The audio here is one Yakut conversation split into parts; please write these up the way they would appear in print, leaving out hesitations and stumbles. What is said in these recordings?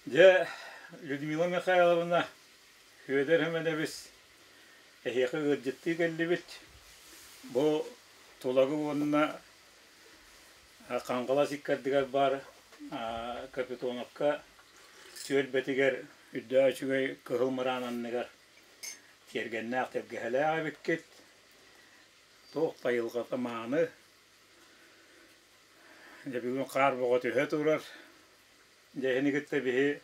Дьэ, Людмила Михайловна, Сүөдэр Сэмэнэбис, эһиэхэ ыалдьыттыы кэллибит. Бу Тулагы уонна Хаҥалас иккардыгар баар Капитоновка түөлбэтигэр үрдээх үчүгэй кыһыл мыраан анныгар тиэргэннээх тэлгэһэлээх эбиккит. Туох да айылҕата мааны. Дьэ бүгүн хаар бөҕө түһэ турар. Дьэ ини кытта биһи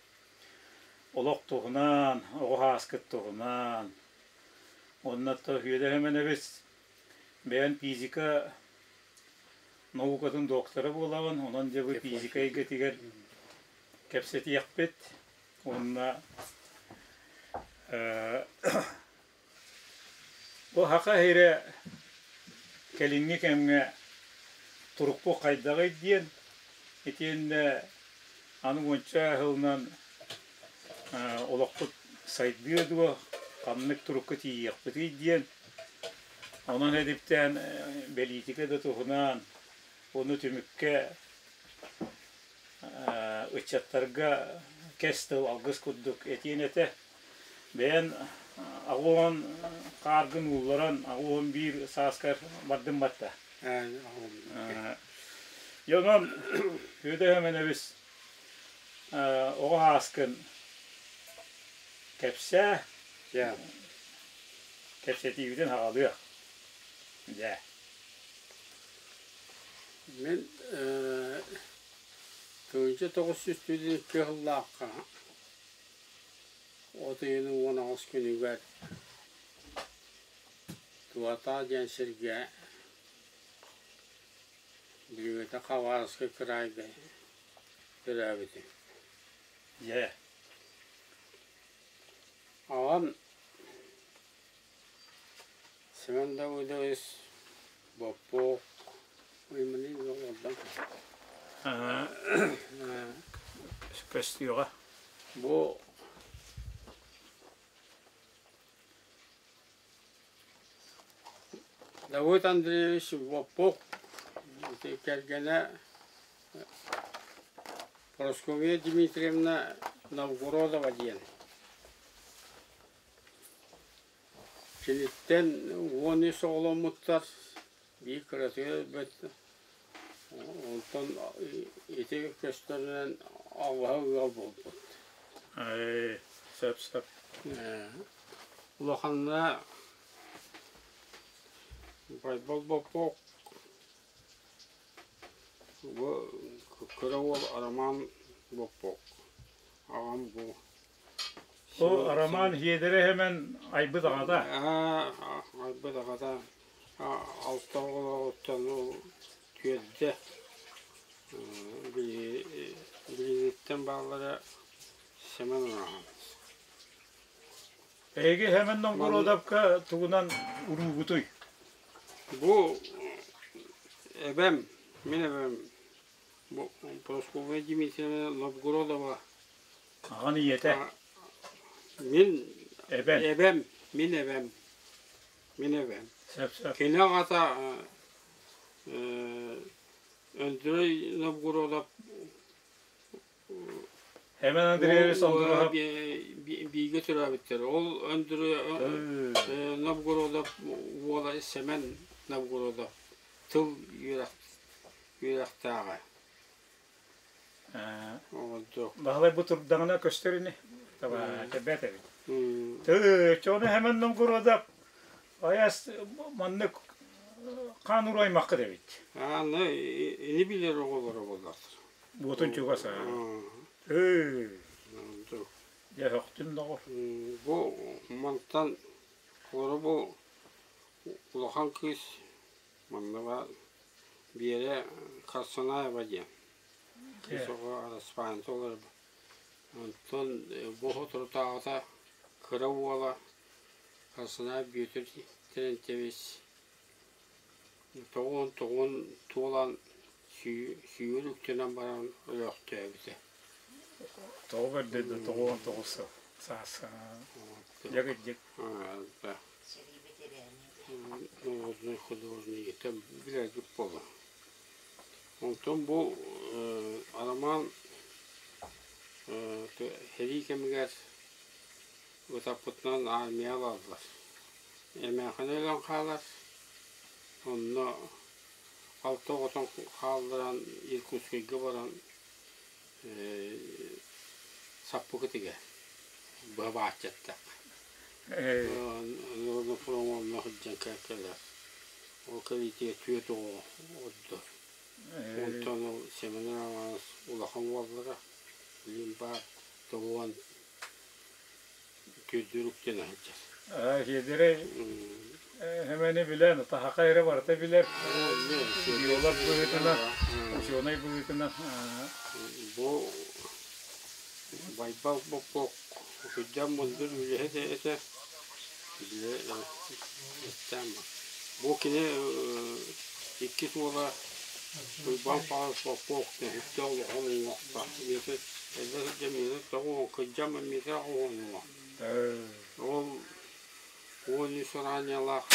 олох туһунан, оҕо ааскыт туһунан, уонна то Сүөдэр Сэмэнэбис бэйэн физика наукатын доктора буолаҕын, онон дьэ бу физика эйгэтигэр кэпсэтиэхпит уонна Бу Саха сирэ кэлиҥҥи кэмҥэ турукпут хайдаҕый диэн итиэннэ аны уонча сылынан олохпут сайдыа дуо, ханнык турукка тиийиэхпитий диэн. Онон эдиптээн бэлиитикэ да туһунан, ону түмүккэ ыччаттарга кэс тыл алгыс курдук этиэн этэ. Бэйэн аҕуон хааргын уулларан 81 сааскар бардым батта. Дьэ онон Сүөдэ Сэмэнэбис оҕо ааскын кэпсээ, кэпсэтиибитин аҕалыах. Дьэ. Мин 1992 сыллаахха От ыйын 18 күнүгэр Туотаа диэн сиргэ Бүлүүтэ Хабаровскай кыраайга төрөөбүтүм. Дьэ. Аҕам Семен Давыдович Боппуок Көстүөҕэ. Бу Давыд Андреевич Боппуок кэргэнэ Прасковья Дмитриевна Новгородова диэн. Киниттэн 13 оҕоломмуттар, биир кыратыгар өлбөт, онтон ити көстөрүнэн алҕаһы ыал буолбут. Сөп сөп. Улаханна Байбал Боппуок бу кыра уол Роман Боппуок аҕам бу Бу Роман Хиэдэрэ Сэмэн айбыт аҕата. Айбыт аҕата алта оҕолооҕуттан ол түөрдэ билиниттэн бааллара Сэмэн Роман. Эһиги Сэмэн Новгородовка тугунан уруулгутуй? Бу эбэм, мин эбэм бу Прасковья Дмитриевна Новгородова Аҕан ийэтэ. Мин Эбэм. эбэм, мин эбэм, мин эбэм. Сөп сөп. Кини аҕата Өндүрэй Новгородов Эмэн Андреевич Ондуруһап бииргэ төрөөбүттэр. Ол Өндүрэй Новгородов уола Сэмэн Новгородов тыл үөрэхтээҕэ. Баһылай бу турдаҕына көстөр ини. Тэбээт эбит. Чону Хэмэн Новгородов айас маннык хаан уруу аймаххыт эбит. Аны ини билэр оҕолоро буоллахтар. Буотун чугас аа. Дьэ өхтүм доҕор. Бу мантан олоро бу улахан кыыс Манна Биэрэ Харсанаева диэн кыыс оҕо араспаанньата олорор. Онтон бу соторутааҕыта кыра уола Харсанаев Бүөтүр Терентьевич тоҕуон-тоҕуон туолан сүүһүн үктэнэн баран өлөөхтөөбүтэ. Тоҕо бэрдэрдэ 99 сыл саас дьэ Народный художник это билэргит буолуо. Онтон бу Арамаан Сэрии кэмигэр ытаппытынан армия ылаллар. Эмээххин өлөн хаалар, онно алта оҕотун хаалларан Иркутскайга баран саппыкытыгар быһа бааччаттах. Онно сылдьан кэлэр. Ол кэлиитигэр түөрт оҕо ордор. Онтон ол Семен Романович улахан уоллара билигин баар тоҕуон түөрдүөр үктэнэ сылдьар. Сиэдэрэй Эмэни билэн, таһака эрэ барыта билэр. Биолог быһыытынан, учуонай быһыытынан. Бу Байбал Боппуок сылдьан мындыр үлэһит этэ. Бу кини иккис уола Уйбаан Павлович Попов үстэ олоҕун уҥуохтаах. Миэтэ эрдэ сылдьан миэтэ тоҕуон кырдьан миэтэ оҕуон уҥуох. Ол 13 раннялаах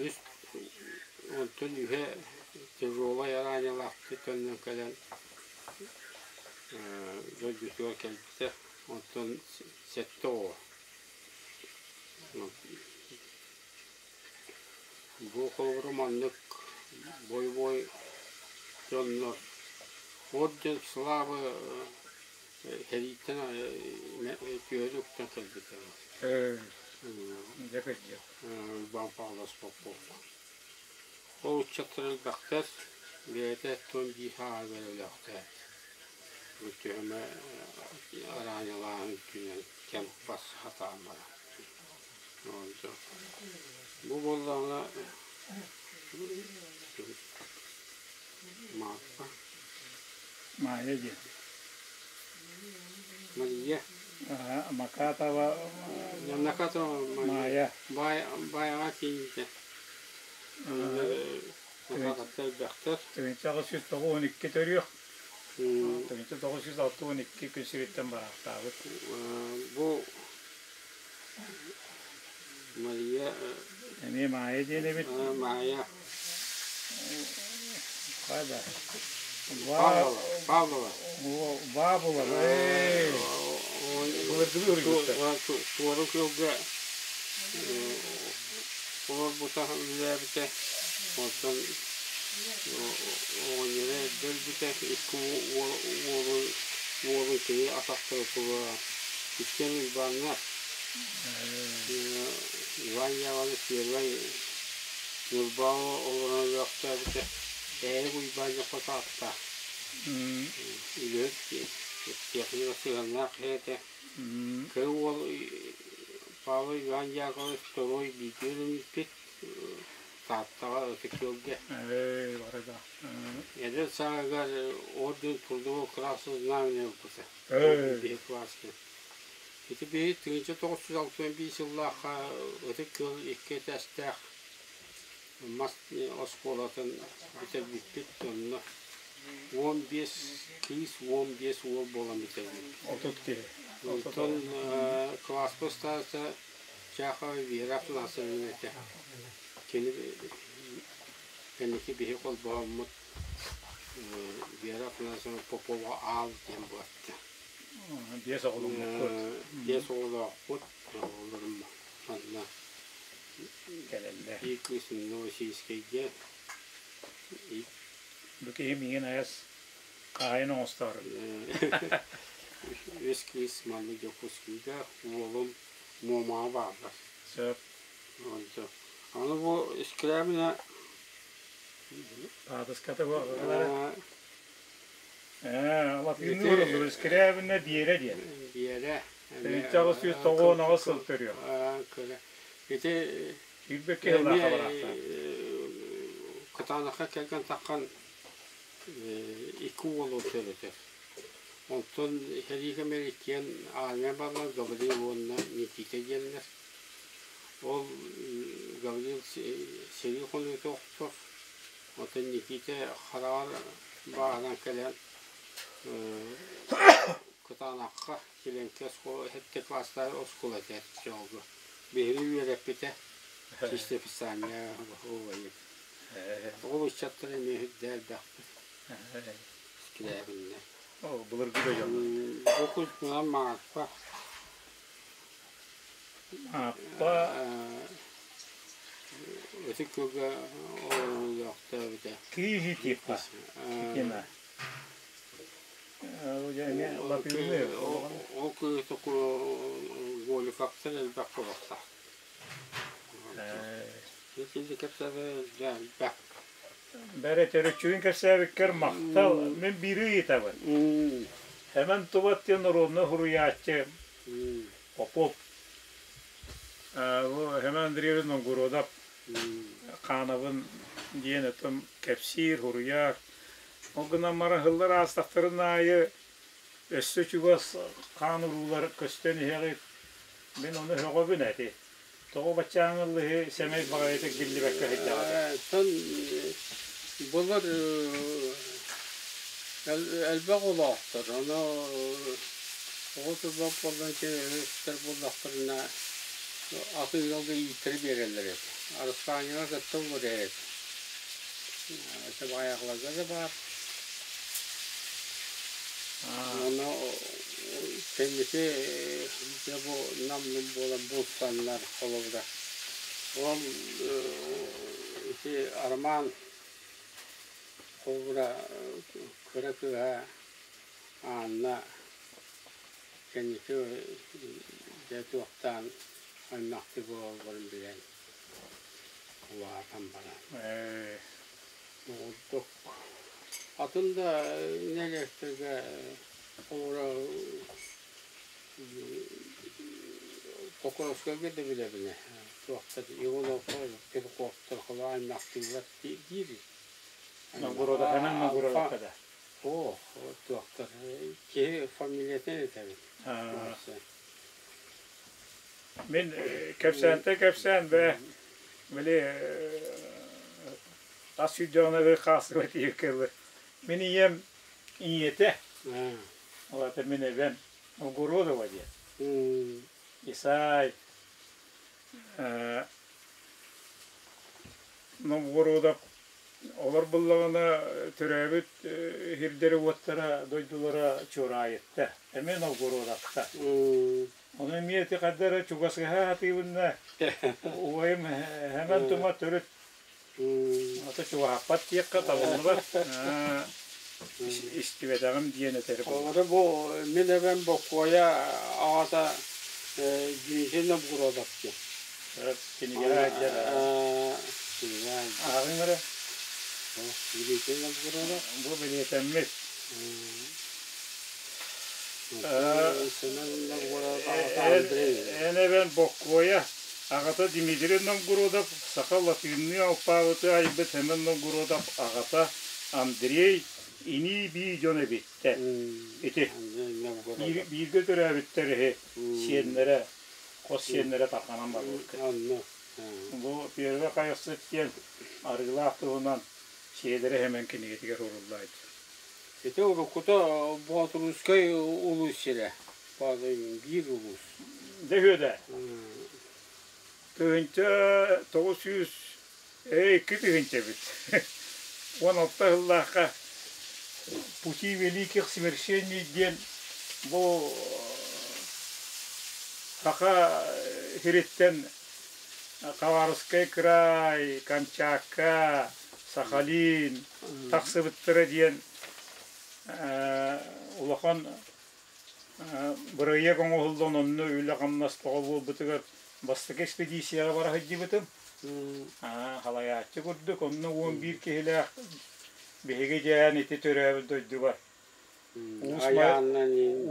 үс онтон үһэ тяжелай раннялаах төннөн кэлэн дойдутугар кэлбитэ. Онтон сэттэ оҕо. Бу холобура маннык бойобуой дьоннор орден славы сэрииттэн түөһүн уктан кэлбитэ. Дьэ кырдьык. Уйбаан Павлович Попов. Ол ыччаттар элбэхтэр, бэйэтэ оттон биир сааһыгар өлөөхтөөт. Бу төһөмө араанньалааһын үрдүнэн кэм бас сатаан барар. Бу буоллаҕына Мааппа Маайа диэн. Мария. Макатова Накатова Маайа. Баайаҕа киинитэ. Макатовтар элбэхтэр. 1892 төрүөх. 1962 күн сириттэн бараахтаабыт. Бу Мария Эмиэ Маайа диэн эбит. Маайа. Хайда? Павлова. Павлова. Бабула. Былыргы уруйбуттар. Туору күөлгэ олорбута үлэлээбитэ. Онтон оҕонньоро эрдэ өлбүтэ. Икки уолун уолун кини атахтара туруора. Иккиэн Уйбааннар. Иван Яванович первай Ньурбаҕа олорон өлөөхтөөбүтэ. Ээйик Уйбаан дьоххо ааттаах. Үлэһит техника сыһыаннаах киһи этэ. Кыра уол Павел Иван Яковлевич второй бииргэ үөрэммиппит Тааттаҕа Ытык Күөлгэ. Эдэр сааһыгар орден Трудового Красного Знамени ылбыта. Биһи кылааска. Ити биһи 1961 сыллаахха Ытык Күөл икки этээстээх мас оскуолатын бүтэрбиппит. Онно 15 кыыс, 15 уол буолан бүтэрбиппит. 30 киһи. Онтон кылааспыт староста Чахова Вера Афанасьевна этэ. Кини кэнники биһи холбоһоммут Вера Афанасьевна Попова Аал диэн буолта. Биэс оҕоломмуккут. Биэс оҕолоохпут. Оҕолорум манна кэлэллэр. Биир кыыс Новосибирскайга. Бу киһи миигин айас хаайын оҥостоору. Үс кыыс манна Дьокуускайга, уолум Муомаҕа бааллар. Сөп. Аны бу Скрябина Таатыската бу Латыынныы уруллубут Скрябина Биэрэ диэн. Биэрэ. 1898 сыл төрүөх. Ити Сүүрбэккэ сыллаахха бараахтаах. Кытаанахха кэлгэн таххан икки уолу төрөтөр. Онтон сэрии кэмигэр иккиэн армия бараллар Гаврил уонна Никита диэннэр. Ол Гаврил сэрии хонуута охтор, оттон Никита хараҕар бааһынан кэлэн Кытаанахха Килэҥкэ оскуола сэттэ класстаах оскуола этэ оччоҕо. Биһиги үөрэппитэ чистописание Ол ыччаттар эмиэ үрдэ элбэхпит. Скрябиннэр. Былыргы да дьоннор. Бу Кузьмина Марфа. Аппа Ытык Күөлгэ олоҕуллаахтаабыта. Киһи типа Кина. Ол кыыс Голиковтар элбэх буолуохтаах. Итинник кэпсээбэ элбэх. Бэрэ төрүччүгүн кэпсээбиккэр махтал. Мин биири ыйытабын. Сэмэн Тубат диэн норуодунай суруйааччы Попов. Бу Сэмэн Андреевич Новгородов Хаанабын диэн өтөн кэпсиир, суруйар. Ол гынан баран сыллар аастахтарын аайы өссө чугас хаан уруулар көстөн иһэҕит. Мин ону сөҕөбүн эти. Тоҕо баччааҥы ыллыһы сэмэй баҕайытык биллибэккэ сылдьаҕыт? Оттон былыр элбэх олоохтор, ону оҕо турбат буоллан өрүстэр буоллахтарына атын ыалга ииттэрэ биэрэллэр эбит. Араспаанньаҕа кытта олорор эбит. Сабаайахларга да баар. Ону кэнники дьэ бу нам-нум буолан булсаннар холобура. Ол ити Роман холобура кыра кыыһа Анна кэнники дьэ туохтаан аймахтыы буолалларын билэн улаатан баран. Ордук атын да нэһилиэктэргэ холобура Покровскайга да билэбинэ туохтар Ивановтар Петуховтар холо аймахтыылар диир. Новгородаханан Новгородка да? Оо, туохтар киһи фамилиятын этэбин. Мин кэпсээнтэн кэпсээн бээ, били ас сүүрдэҕинэ били хаасыба тиийэ кэллэ. Мин ийэм ийэтэ, ол аата мин эбэм Новгородова диэн. Исай Новгородов Олор буллаҕына төрөөбүт сирдэрэ-уоттара, дойдулара Чуораайытта, эмиэ Новгородовка. Ону эмиэ ити хайда эрэ чугасыһа сатыыбын да, убайым Сэмэн Тума төрүт ата чугаһаппат диэххэ табыллыбат. Истибэтэҕим диэн этэр Олору бу мин эбэм Боккуойа аҕата Дмитрий Новгородов диэн. Кинигэҕэ сылдьар. Ааҕыҥ эрэ. Бу бэлиэтэммит. Эн эбэн Боккуойа аҕата Дмитрий Новгородов саха латыынныы алпаабыты айбыт Сэмэн Новгородов аҕата Андрей инии-бии дьон эбиттэр. Ити бииргэ төрөөбүттэр үһү сиэннэрэ хос сиэннэрэ тарҕанан барбыккыт. Бу Первый Хайахсыт диэн арыылаах туһунан Сиэдэрэ Сэмэн кинигэтигэр уруллаайт. Ити уруккута Боотурусскай улуус сирэ. Биир улуус. Дьэ үһүө 1900 2 тыһыынча эбит. 16 сыллаахха «Пути великих свершений» диэн бу Саха сириттэн Хабаровскай кыраай, Камчатка, Сахалин тахсыбыттара диэн улахан бырайыак оҥоһуллан онно үлэ-хамнас тоҕо буолбутугар бастакы экспедицияҕа бара сылдьыбытым. Халайааччы курдук онно 11 киһилээх биһиги дьээн ити төрөөбүт дойдубар Уус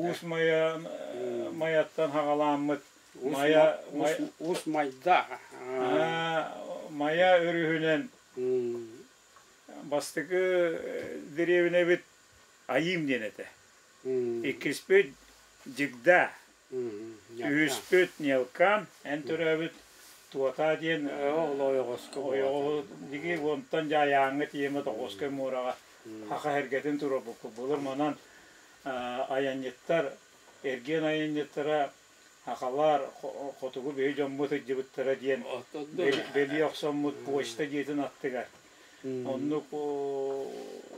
Уус Майа Майаттан хаҕалааммыт Майа Уус Майда Майа өрүһүнэн бастакы дэриэбинэбит Айыым диэн этэ. Иккиспит Дьигда. Үһүспүт Нелкан, эн төрөөбүт Туота диэн ойоҕоско ойоҕоһу диги онтон дьайааҥҥа тиийэммит Охотскай муораҕа хаха эргэтин туруорбуппут. Былыр манан айанньыттар, эргиэн айанньыттара сахалар хотугу биһи дьоммут сылдьыбыттара диэн бэлиэ охсоммут почта дьиэтин аттыгар. Оннук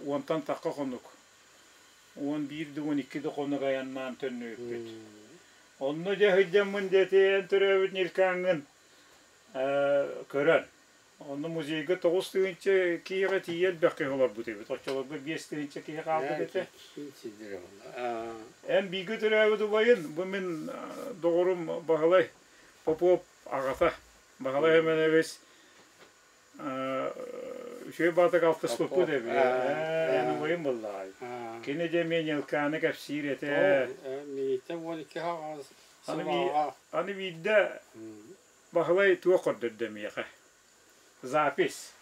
уонтан тахха хонук. 11 да 12 да хонук айаннаан төннүбүппүт. Онно дьэ сылдьаммын диэтиэн төрөөбүт Нелькаҥҥын көрөн. Онно музейга 9000 киһиэхэ тиийэ элбэх киһи олорбут эбит. Оччолорго 5000 киһи хаалбыт этэ. Эн бииргэ төрөөбүт убайын, бу мин доҕорум Баһылай Попов аҕата Баһылай Эмэнэбис үчүгэй баатык алтыспыппыт эбит. Эн убайым буоллаҕай. Кини дьэ эмиэ Нелканы кэпсиир этэ. Миитэ 12 Аны биирдэ Баһылай туох көрдөрдө миэхэ? Запись.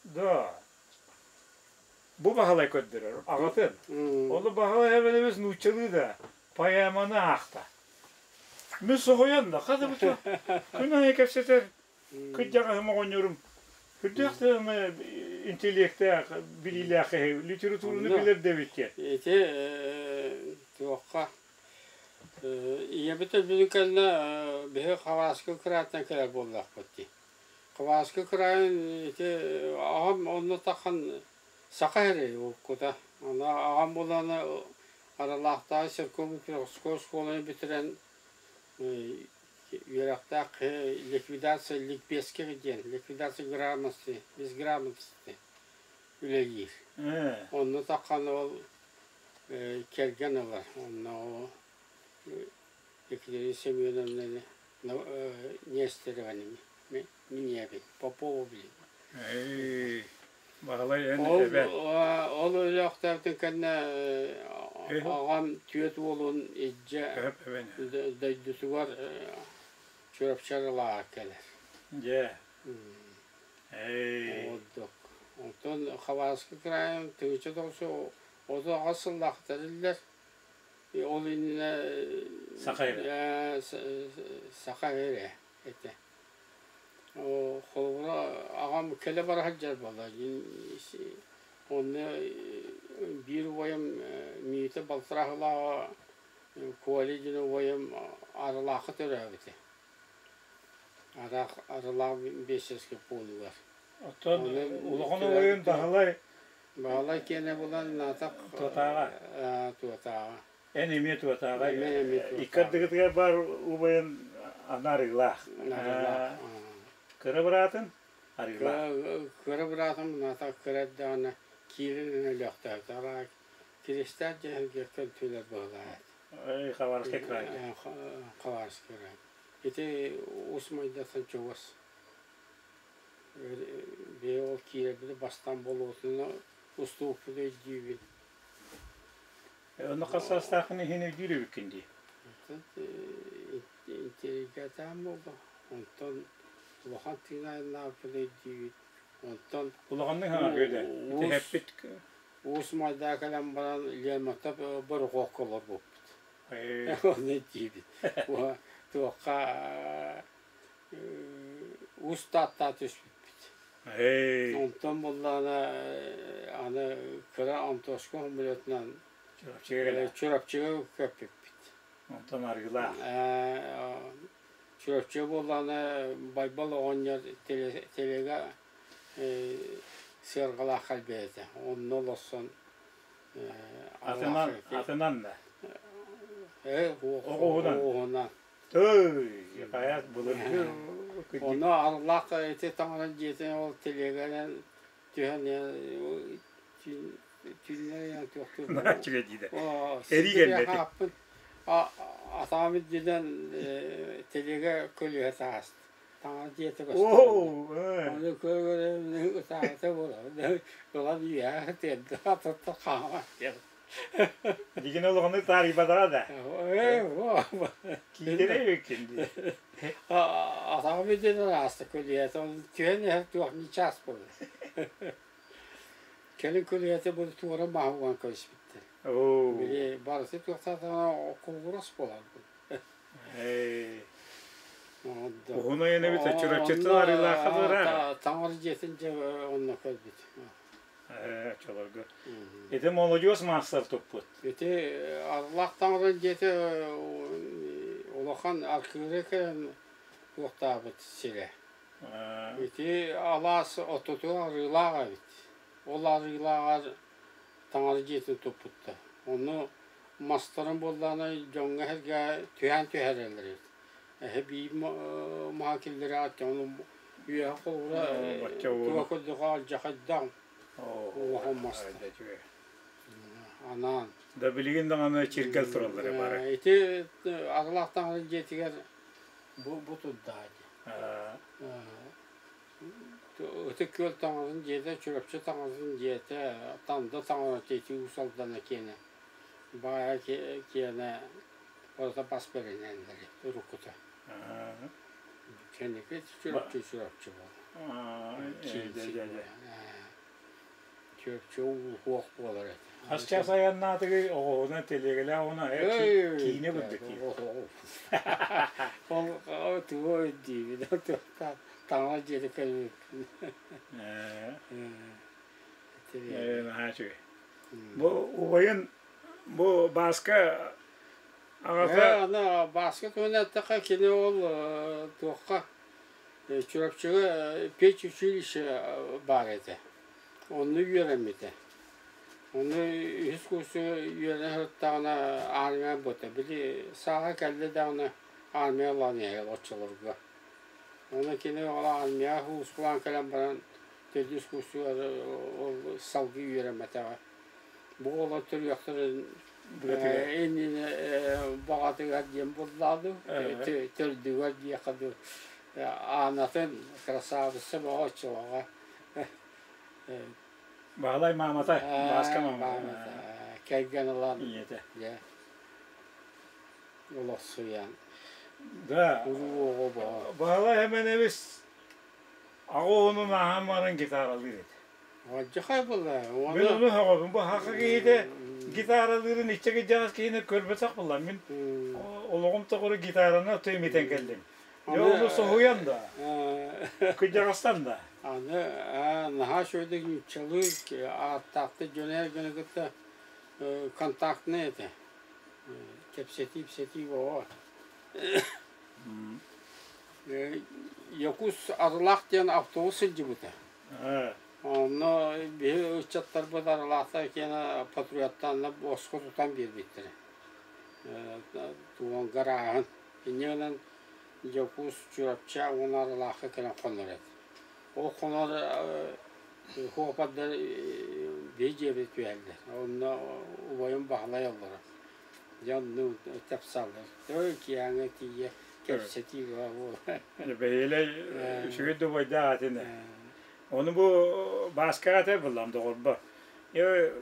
Да. Бу Баһылай көрдөрөр, аҕатын. Ону Баһылай эбэлэбис нууччалыы да поэманы аахта. Мин соһуйан да, хата бу күн аайы кэпсэтэр кырдьаҕаһым оҕонньорум үрдээх да интеллектээх, билиилээх киһи, литератураны билэр да эбит диэн. Ити туохха Ийэбит өлбүтүн кэннэ биһи Хабаровскай кыраайтан кэлэр буоллахпыт дии. Хабаровскай кыраайын ити аҕам онно таххан саха эрэ уруккута. Аны аҕам буолан Аралаахтааҕы церковно-приходской оскуоланы бүтэрэн үөрэхтээх ликвидация ликбезкэ диэн ликвидация грамотности безграмотности үлэлиир. Онно таххан ол кэргэн ылар. Онно Екатерина Семеновнаны Нестерованы мин ийэбин Попова билим. Баһылай эн эбэ. Ол өлөөхтөөбүтүн кэннэ аҕам түөрт уолун илдьэ дойдутугар Чурапчы Арылааҕар кэлэр. Дьэ. Ордук. Онтон Хабаровскай кыраайын 1938 сыллаах тэриллэр. Ол иннинэ Саха эрэ. Саха эрэ этэ. Холобура, аҕам кэлэ бара сылдьар буолла. Онно биир убайым Миитэ балтараа сылааҕа Коля диэн убайым Арылаахха төрөөбүтэ. Арылаах биэссэскэ пуонугар. Оттон улахан убайын Баһылай Баһылай киэнэ булан Натах Туотааҕа. Туотааҕа. Эн эмиэ Туотааҕа. Эмиэ эмиэ Туотааҕа. Икки ардыгытыгар баар убайын аны Арыылаах. Арыылаах. Кыра быраатын Арыылаах. Кыра быраатым Натах кыра эрдэҕинэ киирэн өлөөхтөөбүтэ. Араа Киристээх дьэһэлгэ көнтүлэр быһылаат. Хабаровскай крайга. Хабаровскай край. Ити Уус Майдаттан чугас. Бэйэ ол киирэрбит бастаан болуотуна устубуппут өйдүүбүн. Онно хас саастааххын иһин өйдүүр эбиккин дии. Интеллигентаан буолла. Онтон улахан тыынайнаабыппын өйдүүбүн. Онтон Улаханнык хаҥаргы да. Ити Уус Майдаа кэлэн баран Лермонтов борохуокка олорбуппут. Ону диибит. Туохха Уус Тааттаа түспүппүт. Онтон буоллаҕына аны кыра Антошка самолетунан Чурапчыга көппүппүт. Онтон арыылаах. Чурапчыга буоллаҕына Байбал оҕонньор телега сыарҕалаах кэлбэт этэ. Онно олорсон Атынан, атынан да? Оҕуһунан. Оҕуһунан. Тыый, хайа былыргы Онно Арылаах ити таҥара дьиэтин ол телегэнэн түһэн түүннэр туохтуур Нааччыга диидэ. Эрий кэлбэти. Атаҕым үрдүнэн телегэ көлүөһэ тааста. Таҥара дьиэтэ көстөр. Ону көрө-көрө ытаабыта буолар. Ылан үөһэ тиэрдэ атыттар хаамар диэн. Дигин олоҕуну таарыйбатаҕа да. Киирэрэ эбиккин дии. Атаҕым үрдүнэн ааста көлүөһэтэ. Түһэн иһэр туох ньычаас буолар. Кэлин көлүөһэтэ бу туора маһы уган кэбиспиттэр. Били барыта туохтаатаҕына кулгурас буолар. Уһун айан эбит Чурапчыттан Арыылаахха дылы Таҥара дьиэтин дьэ онно көрбүт. Оччолорго. Ити молодежь маастар туппут. Ити Арылаах таҥара дьиэтэ улахан аркыыра кэлэн туохтаабыт сирэ. Ити алаас ортотугар арыылаах эбит. Ол арыылааҕар Таҥара дьиэтин туппуттар. Ону мастарын буоллаҕына дьоҥҥо-сэргэҕэ түһээн түһэрэллэр эбит. Эһэ биир маһа киллэрээт ону үөһэ холобура туга көрдөххө алдьархайдаах улахан мастар. Анаан. Да билигин даҕаны чиргэл тураллар бары. Ити Арылаах таҥара дьиэтигэр бу турдаҕа дии. Ытык Күөл таҥаратын дьиэтэ, Чурапчы таҥаратын дьиэтэ, Танда таҥарата ити Уус Алдана киэнэ, Баайа киэнэ барыта бас бэринэллэр уруккута. Кэнники Чурапчы Чурапчы буолла. Чурапчы ууһуох буолар этэ. Хас час айаннаатыгый оҕоһунан тэлиэгэлээх оҕону киинэ курдук Ол тугу өйдүүбүн таҥара дьиэтэ көрбүппүн. Наһаа үчүгэй. Бу убайын бу Бааска аҕата Аны Бааска туһунан эттэххэ кини ол туохха Чурапчыга педучилище баар этэ. Онно үөрэммитэ. Ону үһүс курсу үөрэнэ сырыттаҕына армия буолта. Били сааһа кэллэ даҕаны армия ылан иһэр оччолорго. Ону кини ол армияҕа сулууспалаан кэлэн баран төрдүс курсугар ол салгыы үөрэммэтэҕэ. Бу оҕолор төрүөхтэрин иннинэ баҕатыгар диэн буллаа дуу, төрдүгэр диэххэ дуу Аанатын красавица бөҕө оччолорго Баһылай маамата, Бааска маамата. Кэргэн ылан ийэтэ. Дьэ олохсуйан. Да. Уруу оҕо боо. Баһылай Эмэнэбис аҕа уонун ааһан баран гитаралыыр этэ. Алдьархай буолла. Мин ону сөҕөбүн. Бу саха киһитэ гитаралыырын иччэ кырдьаҕас киһини көрбөтөх буолла. Мин олоҕум тоҕору гитараны оту имитэн кэллим. Дьэ ону соһуйан да, кырдьаҕастан да. Аны наһаа үчүгэйдик нууччалыы ааттаахтык дьону эргини кытта контактнай этэ. Кэпсэтии-ипсэтии оҕо. Якутс Арылаах диэн автобус сылдьыбыта. Онно биһи ыччаттарбыт Арылаахтар киэнэ патриоттааннар босхо тутан биэрбиттэрэ. Туган гарааһын. Инньэ гынан Дьокуус Чурапчы уонна Арылаахха кэлэн хонор этэ. Ол хонор суопардар биһи дьиэбит түһэллэр. Онно убайым Баһылай олорор. Дьэ онно тапсаллар. Ой, киэҥэ тиийэ кэпсэтии буола. Бэйэлэй үчүгэй да убайдаах этин. Ону бу Бааскаҕа этэ буллам доҕорбо.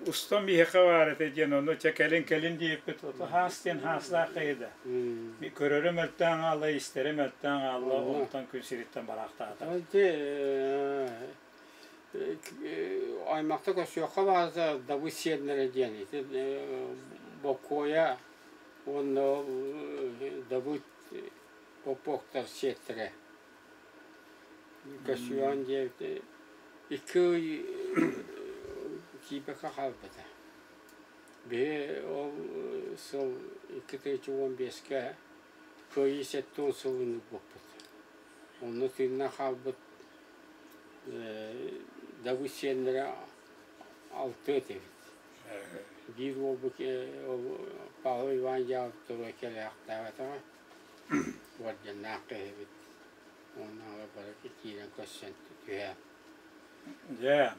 Устан биһиэхэ баар этэ диэн ону чэ кэлин кэлин диэппит ото хаас диэн хааслаах да. Көрөрө мөлтөөн хаалла, истэрэ мөлтөөн хаалла, онтон күн сириттэн бараахтаата. Ити аймахта көрсүөххэ баата Дабыт сиэннэрэ диэн ити Боккуойа уонна Дабыт Попуоктар сиэттэрэ Көсүөн диэбит икки ый киирбэккэ хаалбыта. Биһи ол сыл 2015-кэ Кыайыы 70 сылын ылбыппыт. Онно тыыннаах хаалбыт Дабыт сиэннэрэ алтыа этибит. Биир уолбут ол Павел Иванович Дьаабыттарга кэлээхтээбэтэҕэ. Уордьаннаах киһибит. Уонна бары киирэн көрсөн түһэ. Дьэ.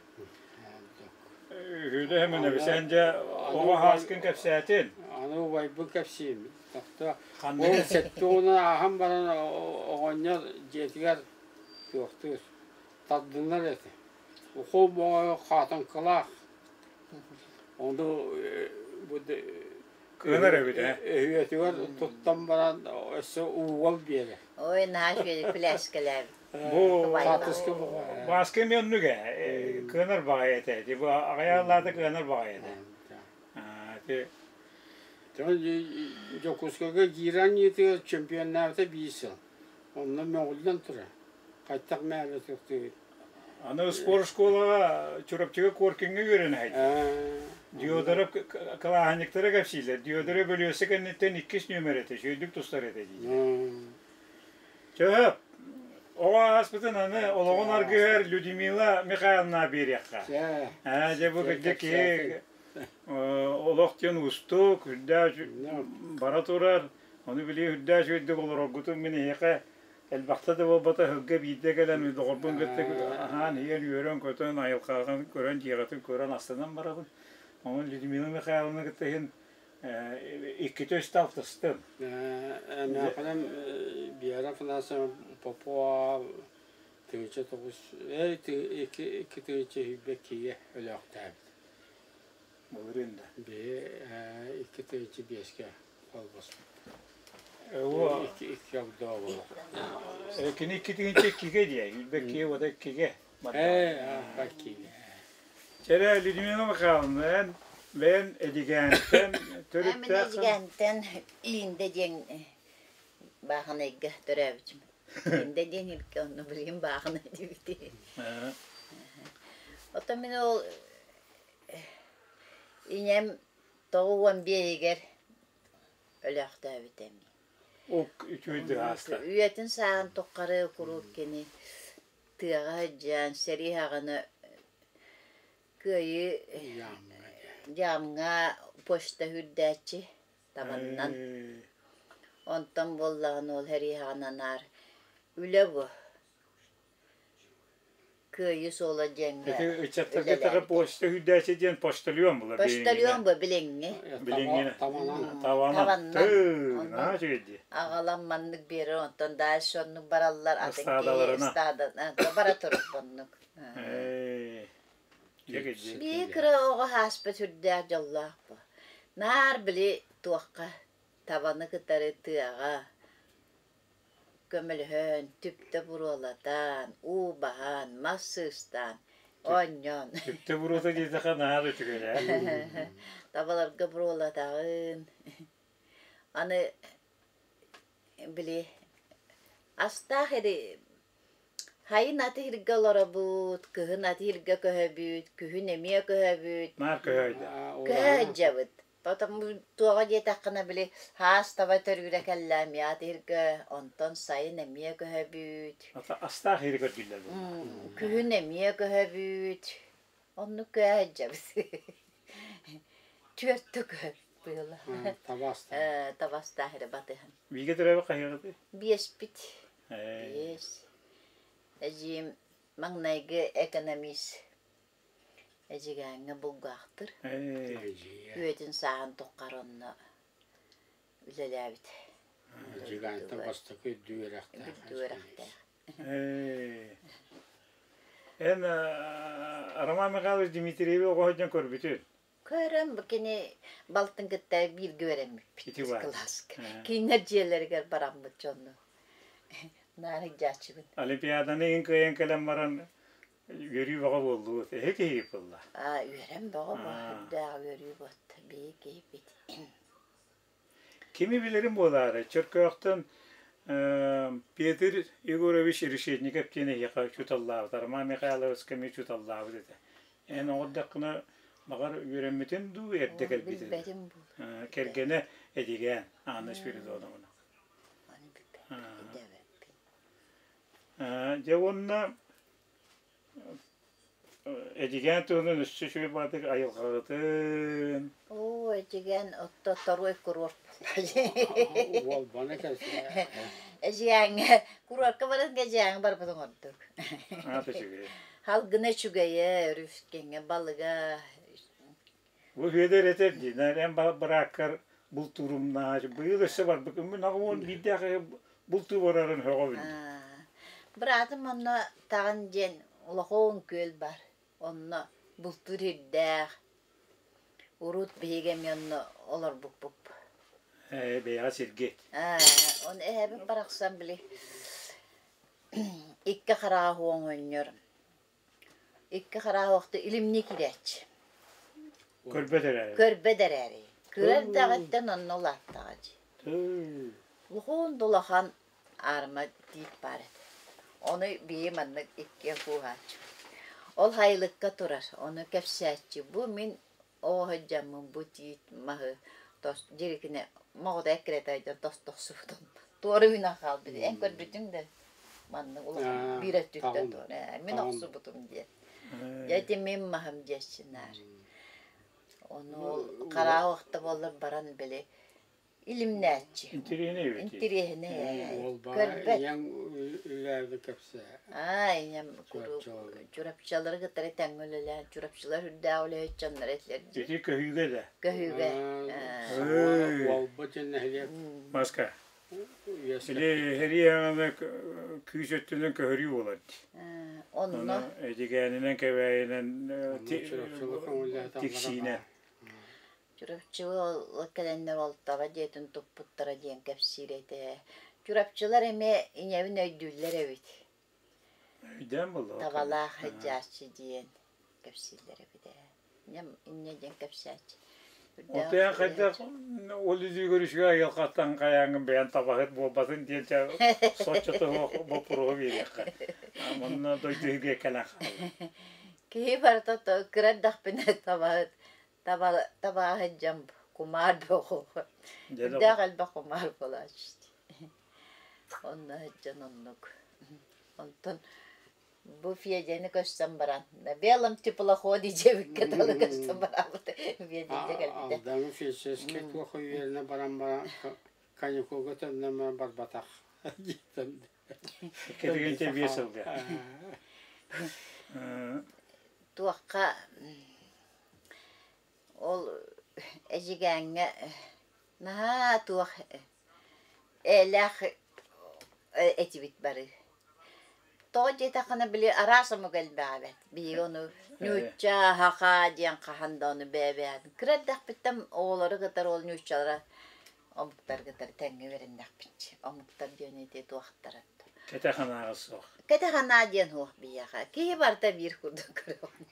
Үһүлэ Семенович, эн дьэ оҕо хааскын кэпсээтин. Аны убайбын кэпсиим. Тохто. Ол сэттэ уонун ааһан баран оҕонньор дьиэтигэр туохтуур тардынар этэ. Ухуу моҕойо хаатыҥкалаах. Ону бу Кыанар эбит ээ. Өһүөтүгэр туттан баран өссө уугал биэрэр. Ой, наһаа үчүгэй пляшкалаабыт. Бу Бааска эмиэ оннук ээ. Кыанар баҕайы этэ. Бу аҕыйааллаата кыанар баҕайы этэ. Ити Дьокуускайга киирэн иитигэр чемпионнаабыта биир сыл. Онно мөҕүллэн турар. Хайтах мээлэ тохтуур. Аны спорт школаҕа Чурапчыга Коркиҥҥа үөрэнэ Диодоров кылааһынньыктара кэпсииллэр. Диодоров Өлүөсэ кэнниттэн иккис нүөмэр этэ, үчүгэйдик тустар этэ дииллэр. Чөһөп, оҕо ааспытын аны олоҕун аргыһар Людмила Михайловна биэриэххэ. Ээ, дьэ бу кырдьык киһи Олох диэн уустук, үрдээх бара турар. Ону били үрдээх үчүгэйдик олороргутун мин эһиэхэ элбэхтэ да буолбата ыһылга биирдэ кэлэн доҕорбун кытта аһаан иһэн үөрэн-көтөн айылҕаҕын көрөн дьиэҕитин көрөн астынан барабын. Онон Людмила Михайловна кытта иһин иккитэ үстэ алтыстым. Эмээхиним Вера Афанасьевна Попова тыһыынча тоҕус икки икки тыһыынча сүүрбэ иккигэ өлөөхтөөбүт. Былырыын да. Биһи икки тыһыынча биэскэ холбоспут. Икки икки огдоо буолар. Кини икки тыһыынча иккигэ диэ, сүүрбэ иккигэ уота иккигэ. Ээ, иккигэ. Чэрэ, Людмила Михайловна, эн бэйэн Эдигээнтэн Мин төрүттээх Эдигээнтэн Ииндэ диэн Баахынайга төрөөбүтүм. Ииндэ диэн илгэ онно билигин Баахынай диэбити. Оттон мин ол ийэм 95-игэр өлөөхтөөбүтэ. Ок үчүгэйдик ааста. Үйэтин сааһын тухары куруук кини тыаҕа сылдьан сэрии саҕана Кыайыы дьаамҥа почта үрдээччи табаннан. Онтон буоллаҕына ол эриэхэҕин анаар үлэ бу. Кыайыы суола диэҥҥэ Ити ыччаттарга таҕы почта үрдээччи диэн почтальон була Почтальон бу билиҥҥи. Билиҥҥи. Табанан. Табанан. Табанан. Наһаа үчүгэй дии. Аҕалан маннык биэрэр, онтон дальше оннук бараллар, атын киһи Ыстаадаларына. ыстаадана бара турар оннук. Биир кыра оҕо ааспыт сүрдээх дьоллоох бу. Наар били туохха табаны кытары тыаҕа көмөлөһөн, түптэ буруолатан, уу баһан, мас сыыстаан, оонньоон. Түптэ буруота диэтэххэ наһаа да үчүгэй ээ. Табаларга буруолатаҕын. Аны били астаах эри Сайын аты-иһиргэ олоробут, кыһын аты-иһиргэ көһөбүт, күһүн эмиэ көһөбүт. Наар көһөөйдө. Көһө сылдьабыт. Потом туоҕа диэтэххинэ били хаас таба төрүүрэ кэллэ эмиэ аты-иһиргэ, онтон сайын эмиэ көһөбүт. Астаах иһири көрдүүллэр буолла. Күһүн эмиэ көһөбүт. Оннук көһө сылдьабыт. Түөртэ көһө быһыла. Табастаах. Табастаах эрэ батыһан. Бииргэ төрөөбүт хайыаҕытый? Биэспит. Биэс. Эдьиийим маҥнайгы экономист Эдьигээҥҥэ булгаахтыр. Үөтүн сааһын туххары онно үлэлээбит. Эдьигээнтэн бастакы үрдүк үөрэхтээх. Үрдүк үөрэхтээх. Эн Роман Михайлович Дмитриеви оҕо сылдьан көрбүтүн? Көрөн бу кини балтын кытта бииргэ үөрэммиппит кылааска. Кинилэр дьиэлэригэр бараммыт дьонну наар илдьээччибин. Олимпиаданы иһин кыайан кэлэн баран үөрүү бөҕө буоллугут. Эһи киһи буолла. Аа, үөрэн бөҕө бу. Үрдээх үөрүү буолта. Биһи киһипит. Кими билэрим буолаары, Чөркөөхтөн Петр Егорович Решетников диэн эһиэхэ учууталлаабыт, Роман Михайловичка эмиэ учууталлаабыт этэ. Эн оҕордоххуна, баҕар, үөрэммитин дуу, эрдэ кэлбитин Билбэтим буолуо. Кэргэнэ Эдигээн Анна Спиридоновна. Аны билбэппин, өйдөөбөппүн. Дьэ уонна Эдьигээн туһунан өссө үчүгэй баҕатык айылҕаҕытын. Оо, Эдьигээн отто торуой курорт Уолбаны кэлсэ. Эдьигээҥҥэ курортка баран Эдьигээҥҥэ барбытыҥ ордук. Аата үчүгэй. Халгына үчүгэйэ, өрүскэҥҥэ балыга. Бу Федор этэр дии, эн бырааккар бултуурумнаах, быйыл өссө барбыккын, мин аҕам биирдээх бултуу барарын сөҕөбүн. Быраатым онно Таҕын диэн улахан күөл бар. Онно бултуур ирдээх. Урут биһиги эмиэ онно олорбуппут. Ээ, бэйэҕэ сиргит. Аа, оны эһэбит барахсан били икки хараҕа оҥонньор Икки хараах илимнии киирээччи. Көрбөт эрээри. Көрбөт эрээри. Кыра эрдэҕиттэн онно улааттаҕа дии. Улахан да улахан аарыма тиит баар этэ. Ону биһи маннык иккиэн кууһааччыбыт. Ол сайылыкка турар, ону кэпсээччи. Бу мин оҕо сылдьаммын бу тиит маһы тос дьирикинэ моҕотой эккирэтэ сылдьан тостохсубутум. Туора үүнэн хаалбыт. Эн көрбүтүҥ да маннык улахан биир өттүттэн туора мин охсубутум диэн. Дьэ ити мин маһым диэччи наар. Ону ол хараа уохта буоллар баран били илимнээччи. Интэриэһинэй эбит. Интэриэһинэй Уол баа көрбөт. ийэҥ үлээбит кэпсээ. Аа ийэм куруук Чурапчылары. Чурапчылары кытары тэҥҥэ үлэлээн Чурапчылар үрдээх үлэһит дьонноро этилэр дии. Ити көһүүгэ да. Көһүүгэ. Эй. Уолба диэн нэһилиэк Маска. үөскэппит. Или сэрии аҥана күүс өттүнэн көһөрүү буолар дии. Онно Ону Эдьигээнинэн Кэбээйинэн Онно Чурапчылар көҥүллээтэ Тиксиинэн. Чурапчыга кэлэннэр Олтаба дьиэтин туппуттара диэн кэпсиир этэ. Чурапчылар эмиэ ийэбин өйдүүллэр эбит. Өйдөөн буолла. Табалаах сылдьааччы диэн кэпсииллэр эбит ээ. Инньэ инньэ диэн кэпсээччи. Отуйан хайдах ол илиигэр үчүгэй айылҕаттан хайааҥҥын бэйэн табаһыт буолбатын диэн чэ соччото суох боппуруоһу биэриэххэ. Манна дойду иһигэр кэлэн хаалла. Киһи барыта кыра эрдэхпинэ табаһыт таба табааһыт дьон кумаар бөҕө. Үрдээх элбэх кумаар буолааччы. Онно сылдьан оннук. Онтон бу Федяны көстөн баран на белом теплоходе диэбиккэ дылы көстөн бараабыт Федя кэлбитэ. Алдаҥы фельдшерскэй туох үөрэнэ баран баран каникулга төннөн барбатах диэтэн. Кэтигинчэ 5 сылга. Туохха ол Эдьигээҥҥэ наһаа туох Ээлээх этибит бары. Тоҕо диэтэххинэ, били араас омук элбэҕэ эбээт. Биһиги ону ньуучча, саха диэн хаһан да ону бэйэ-бэйэбитин кыра эрдэхпиттэн оҕолору кытары ол ньууччалара омуктары кытары тэҥҥэ үөрэннэхпит. Омуктар диэн ити туохтара Кэтэх санааҕа суох. Кэтэх санаа диэн суох биһиэхэ. Киһи барыта биир курдук көрөҕүн.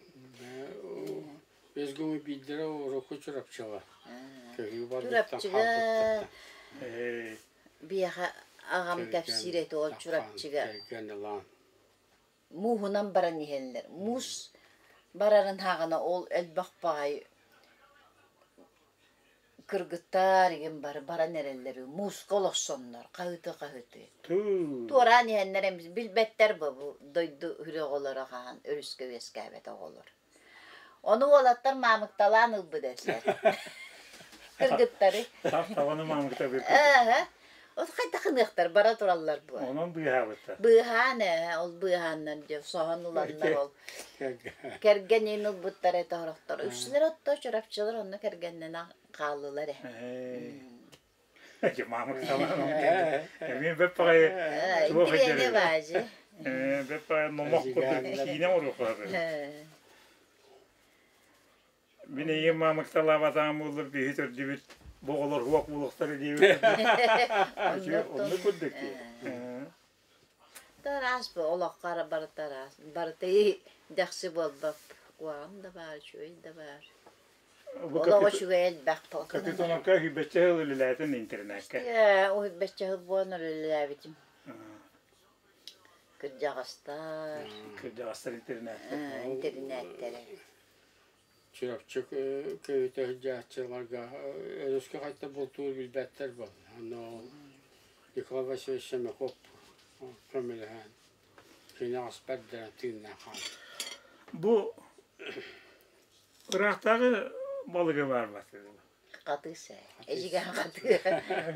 Үс гыммыт биирдэрэ урукку Чурапчыга. Көһүү барбыттан Чурапчыга хаалбыттар. биһиэхэ аҕам кэпсиир этэ ол Чурапчыга Кэргэн ылаан. мууһунан баран иһэллэр. Муус барарын хаҕына ол элбэх баҕайы кыргыттар игин бары баран эрэллэр үһү. Мууска олорсоннор хаһыты-хаһыты. Туораан иһэннэр эмиз билбэттэр бу бу дойду үрэ оҕолоро хаһан өрүскэ үөскээбэт оҕолор. Ону уолаттар маамыкталаан ылбыт этилэр. Кыргыттары. Табаны маамыкта быыппыт. Ааһа. Ол хайдах гыныахтар бара тураллар буо. Онон быыһаабыттар. Быыһаан ээ, ол быыһааннар дьэ соһон ыланнар ол. Кэргэнин ылбыттар этэ сорохтор. Үксүлэр отто Чурапчылар онно кэргэннэнэн хааллылар ээ. Э, маамыкталаан эмиэ бэп баҕайы туох Интириэһинэй баажы. Бэп баҕайы номох курдук киинэ оҥоруохха Мин эйиэм маамыкталаабатаҕым буоллар биһи төрдүбүт бу оҕолор уох буолуохтара диэбит оннук курдук дии. Тараас бу олоххо барыта араас. Барыта дэхси буолбат. Куһаҕан да баар, үчүгэй да баар. Олох үчүгэй элбэх Капитоновка үһүйбэччэ сыл үлэлээтин интернакка. Үһүйбэччэ сыл буолан үлэлээбитим. Кырдьаҕастар. Кырдьаҕастар интернаттар. Интернаттара. Чурапчы көһүтэ сылдьааччыларга өрүскэ хайта бултуур билбэттэр буолла. Онно Николай Васильевич Семаков көмөлөһөн кини аспар да тыыннаах хаалбыт. Бу ыраахтааҕы балыгы баар Хатыыс ээ. Эдьигээн хатыы.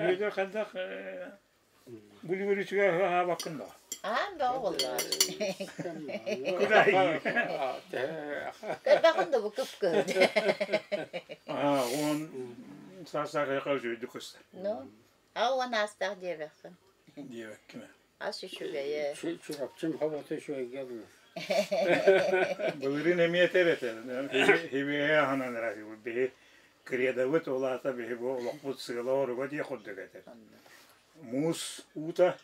Бүөтүр хайдах Бүлүүр үчүгэй аһаабаккын дуо? Аан бөҕө буоллаҕа. Көрбөххүн да бу кып-кыһыл. Аа, уон саас-сааһыйа үчүгэйдик көстөр. Ну, а уон аастаах диэбэххин. Диэбэккин. Ас үчүгэйэ. Чурапчым хобото үчүгэйгэ дылы. Былырыын эмиэ этэр этэ. Хибиэһэ аһынан эрэ биһи кредобыт ол аата биһи бу олохпут сыала-оруга диэх курдук этэр. Муус уута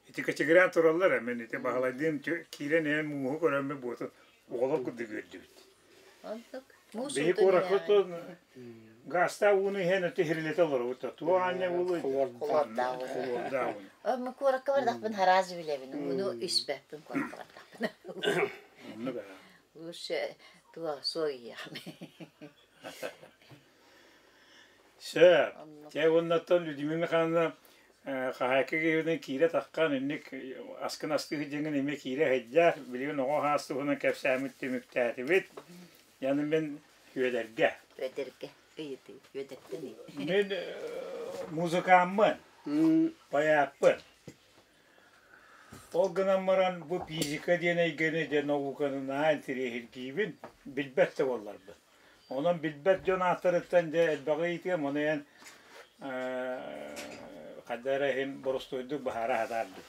ити кэчигирээн тураллар ээ мин ити Баһылайдыын киирэн иһэн мууһу көрөммүт буотун оҕолор курдук үөрдүбүт. Оннук. Муус Биһи уутун куоракка гаастаах ууну иһэн өтө иһирилэтэ олоробут да туох аанньа уулуй Хлордаах ууну. хлордаах ууну. Омму куоракка бардахпын хараас билэбин, ууну испэппин куоракка бардахпын. Оннук ээ. Лучше туох суох иһиэхим. Сөп. Дьэ уоннаттан Людмила Михайловна хаһаайка киһитин киирэ таххан инник аскын астыы сылдьаҥҥын эмиэ киирэ сылдьар. Билигин оҕо саас туһунан кэпсээммит түмүктээтибит. Яны мин Үөдэргэ. Үөдэргэ ыйытыы, Үөдэртэн ыйыт. Мин музыкааммын, поэппын. Ол гынан баран бу физика диэн эйгэни дьэ науканы наһаа интэриэһиргиибин, билбэт да буолларбын. Онон билбэт дьон ааттарыттан дьэ элбэҕи ыйытыам, ону эн хайда эрэ иһин боростуойдук быһаара сатаардым.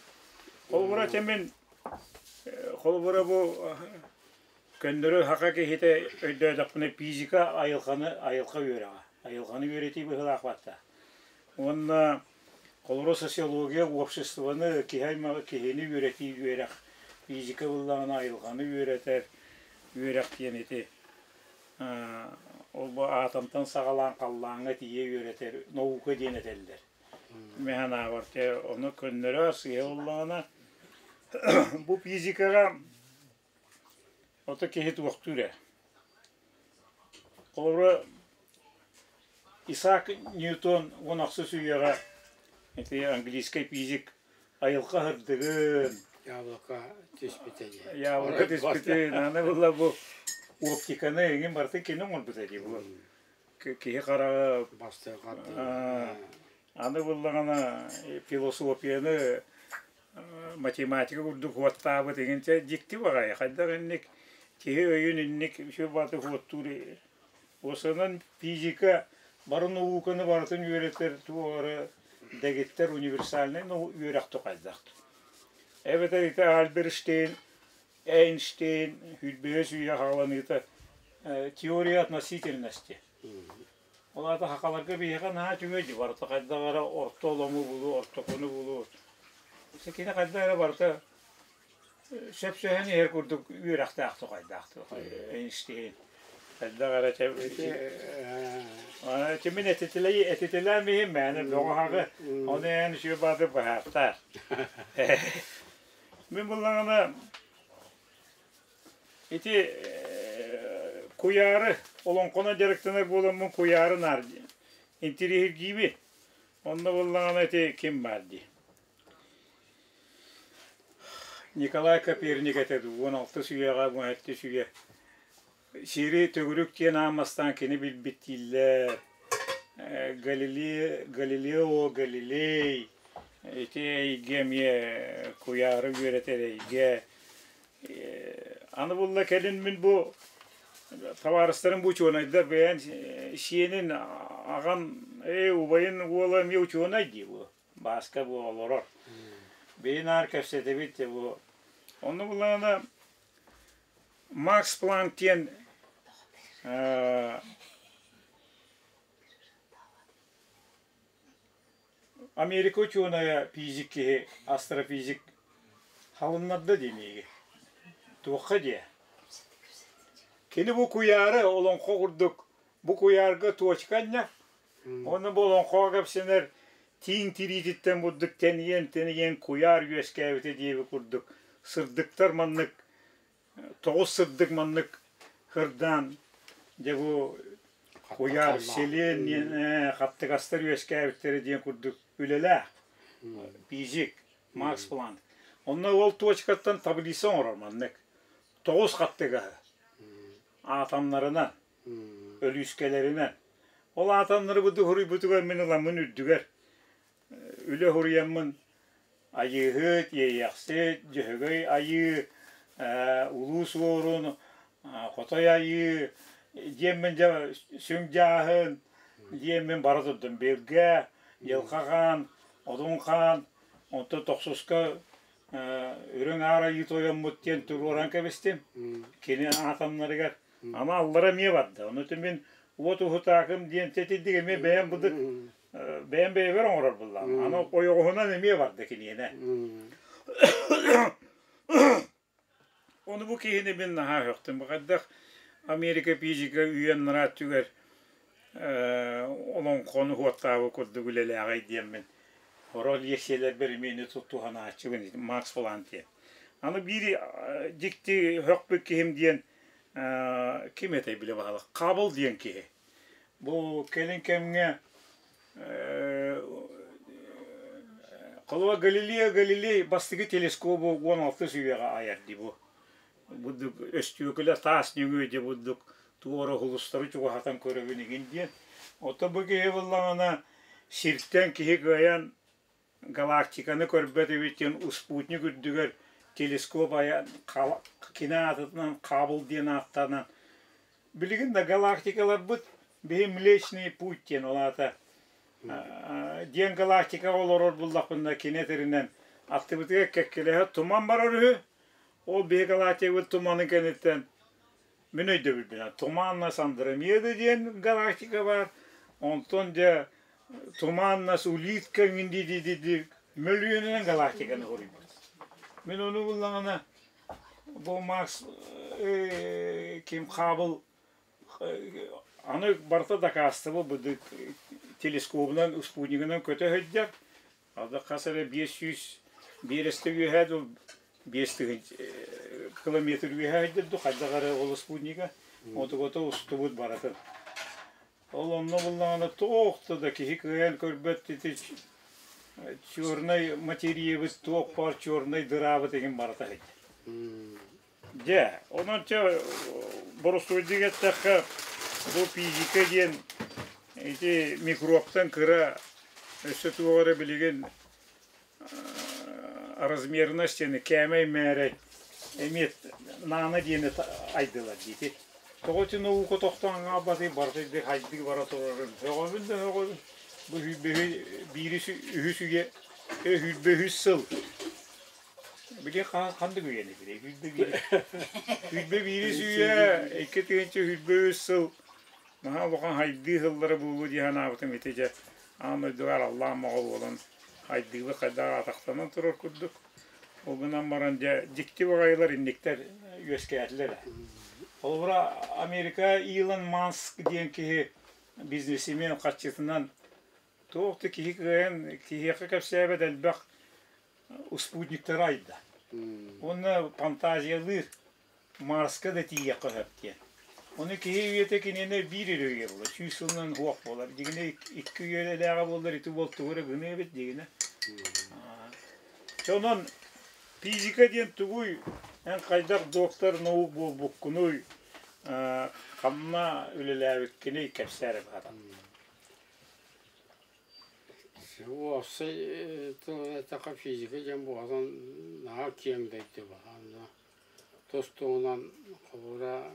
Холобура, чэ мин холобура бу көннөрү саха киһитэ өйдөөтөхпүнэ физика айылҕаны айылҕа үөрэҕэ, айылҕаны үөрэтии быһыылаах батта. Уонна холобура социология обществоны киһи аймаҕы киһини үөрэтии үөрэх, физика буоллаҕына айылҕаны үөрэтэр үөрэх диэн ити ол бу атомтан саҕалаан халлааҥҥа тиийэ үөрэтэр наука диэн этэллэр. Мин санаабар ону көннөрө сыыһа буоллаҕына бу физикаҕа ото киһи туохтуур ээ. Холобура Исаак Ньютон 16 үйэҕэ ити английскай физик айылҕа сырдыгын Яблоко түспүтэ дии. Яблоко түспүтүн аны була бу оптиканы эҥин барытын кини оҥорбута дии бу киһи хараҕа аны буллаҕына философияны математика курдук уоттаабыт эҥин дьикти баҕайы хайдах инник киһи өйүн инник үчүгэй баҕатык уоттуур Осанан физика бары науканы барытын үөрэтэр туох эрэ дэгиттэр универсальнай үөрэх хайдах эбэтэр ити Альберштейн Эйнштейн сүүрбэһис үйэ хааланыыта теория относительности ол аата сахаларга биһиэхэ наһаа үчүгэй дии барыта хайдах эрэ орто олому булуу ортокуну булуу кини хайдах эрэ барыта сөпсөһөн иһэр курдук үөрэхтээх тухайдаах Эйнштейн хайдах эрэ мин этитилээн иһин мээнэ бөҕө-хаҕы ону эн үчүгэй баҕатык быһаартаар мин буллаҕына ити куйаары олоҥхонон дьарыктанар буоламмын куйаары наар интириэһиргиибин онно буллаҕына ити ким баар дии Николай Коперник этэ дуу, 16 үйэҕэ, 17 үйэ сири төгүрүк диэн аан бастаан кини билбит дииллэр. Галилео Галилей ити эйгэ эмиэ куйаары үөрэтэр эйгэ. Аны булла кэлин мин бу табаарыстарым бу учуонайдар бэйэн сиэнин аҕам ээ убайын уола эмиэ учуонай дии бу. Бааска бу олорор. Бэйи наар кэпсэтэбит бу. Онно буллаҕына Макс Планк диэн Америка учуонайа физик киһи, астрофизик халыннарда дии миигин. Туохха диэ? Кини бу куйаары олоҥхо курдук бу куйаарга точка анньар Уонна бу олоҥхоҕо кэпсэнэр тииҥ тириититтэн бурдук тэнийэн-тэнийэн куйаар үөскээбитэ диэбит курдук сырдыктар маннык тоҕус сырдык маннык ырдаан дьэ бу куйаар селен хаттыгастар үөскээбиттэрэ диэн курдук үлэлээх физик Макс Планк. Онно ол точкаттан таблица оҥорор маннык тоҕус хаттыгаһы атомнарынан өлүүскэлэринэн. Ол аатаннары бу дуһуруйбутугар мин ыламмын үрдүгэр үлэ уһуруйаммын Айыыһыт, Иэйэхсит, Дьөһөгөй Айыы, Улуу Суорун, Хотой Айыы диэммин дьэ сүҥ дьааһын диэммин бара турдум. Билгэ, Дьылҕа Хаан, Одун Хаан, онтон тохсуска Үрүҥ Аар Айыы Тойоммут диэн туруоран кэбистим. Кини аатамнарыгар Ама аллара эмиэ барда. Ону мин уот уһутаакым диэн тэтидик эмиэ бэйэм будук бэйэм бэйэбэр оҥорор буллаҕым. Аны ойоҕоһунан эмиэ барда киниэнэ. Ону бу киһини мин наһаа сөхтүм. Хайдах Америка физика үйэн нараат түгэр олоҥхону уоттаабы курдук үлэлээҕэй диэммин Орол лиэксийэлэрбэр эмиэ туһанааччыбын Макс Планк диэн. Аны биир дьикти сөхпүт киһим диэн ким этэй билэ баҕалах Хабыл диэн киһи. Бу кэлин кэмҥэ холобура Галилео Галилей бастакы телескобу 16 үйэҕэ айар дии бу. Бурдук өстүөкүлэ таас нөҥүө дии бурдук. Туора сулустары чугаһатан көрөбүн игин диэн. Ото бу киһи буллаҕына сиртэн киһи кыайан галактиканы көрбөт эбит диэн спутник үрдүгэр телескоп айан кини аатынан Хаббл диэн ааттанан билигин да галактикаларбыт биһи Млечный Путь диэн ол аата диэн галактикаҕа олорор буллахпына кини этэринэн аттыбытыгар кэккэлэһэ туман барар үһү ол биһи галактикабыт туманын кэнниттэн мин өйдөбүлбүнэн туманность Андромеда диэн галактика баар онтон дьэ туманность улитка дии мөлүйүөнүнэн галактиканы хоруйбут мин ону буллаҕына бу Макс ким Хаббл аны барыта дакаастабыл бу телескобунан спутнигынан көтө сылдьар Алда хас эрэ 500 биэрэстэ үөһээ дуу 5 километр үөһээ сылдьар дуу хайдах эрэ ол спутнига отугата устубут барытын. Ол онно буллаҕына туох да киһи кыайан көрбөт ити чернай материябыт туох баар чернай дыраабыт игин барыта сылдьар. Дьэ, онон чэ боростуойдук эттэххэ, бу физика диэн ити микробтан кыра өссө туох эрэ билигин размерность диэни кээмэй мээрэй эмиэ наана диэни айдылар диити. Тоҕо ити наука тохтоон хаалбатый барыта ити хайдыы бара турарын сөҕөбүн да сөҕөбүн. Бу биири үһүс үйэ сүүрбэ үһүс сыл Били ханнык үйэни билей? 21 үйэ, 2023 сыл наһаа улахан хайдыы сыллара буолуо дии санаабытым ити дьэ аан дойдуга араллаан моҕол буолан хайдыыбыт хайдах атахтанан турар курдук. Ол гынан баран дьэ дьикти баҕайылар инниктэр үөскээтилэр. Холобура Америка Илон Маск диэн киһи бизнесмен харчытынан туох да киһи кыайан киһиэхэ кэпсээбэт элбэх спутниктары айда. Уонна фантазиялыыр Марска да тиийиэххэ сөп диэн. Ону киһи үйэтэ киниэнэ биир эрэ үйэ буолар, 100 сылынан суох буолар. Дьиҥинэ икки үйэлээҕэ буоллар ити буол тугу эрэ гыныа эбит дьиҥинэ. Чэ онон физика диэн тугуй? Эн хайдах доктор наук буолбуккунуй? Ханна үлэлээбиккиний кэпсээ эрэ баҕатан. Уопсай тыл эттэххэ физика диэн буолан наһаа киэҥ дойду баһаанна тус туһунан холобура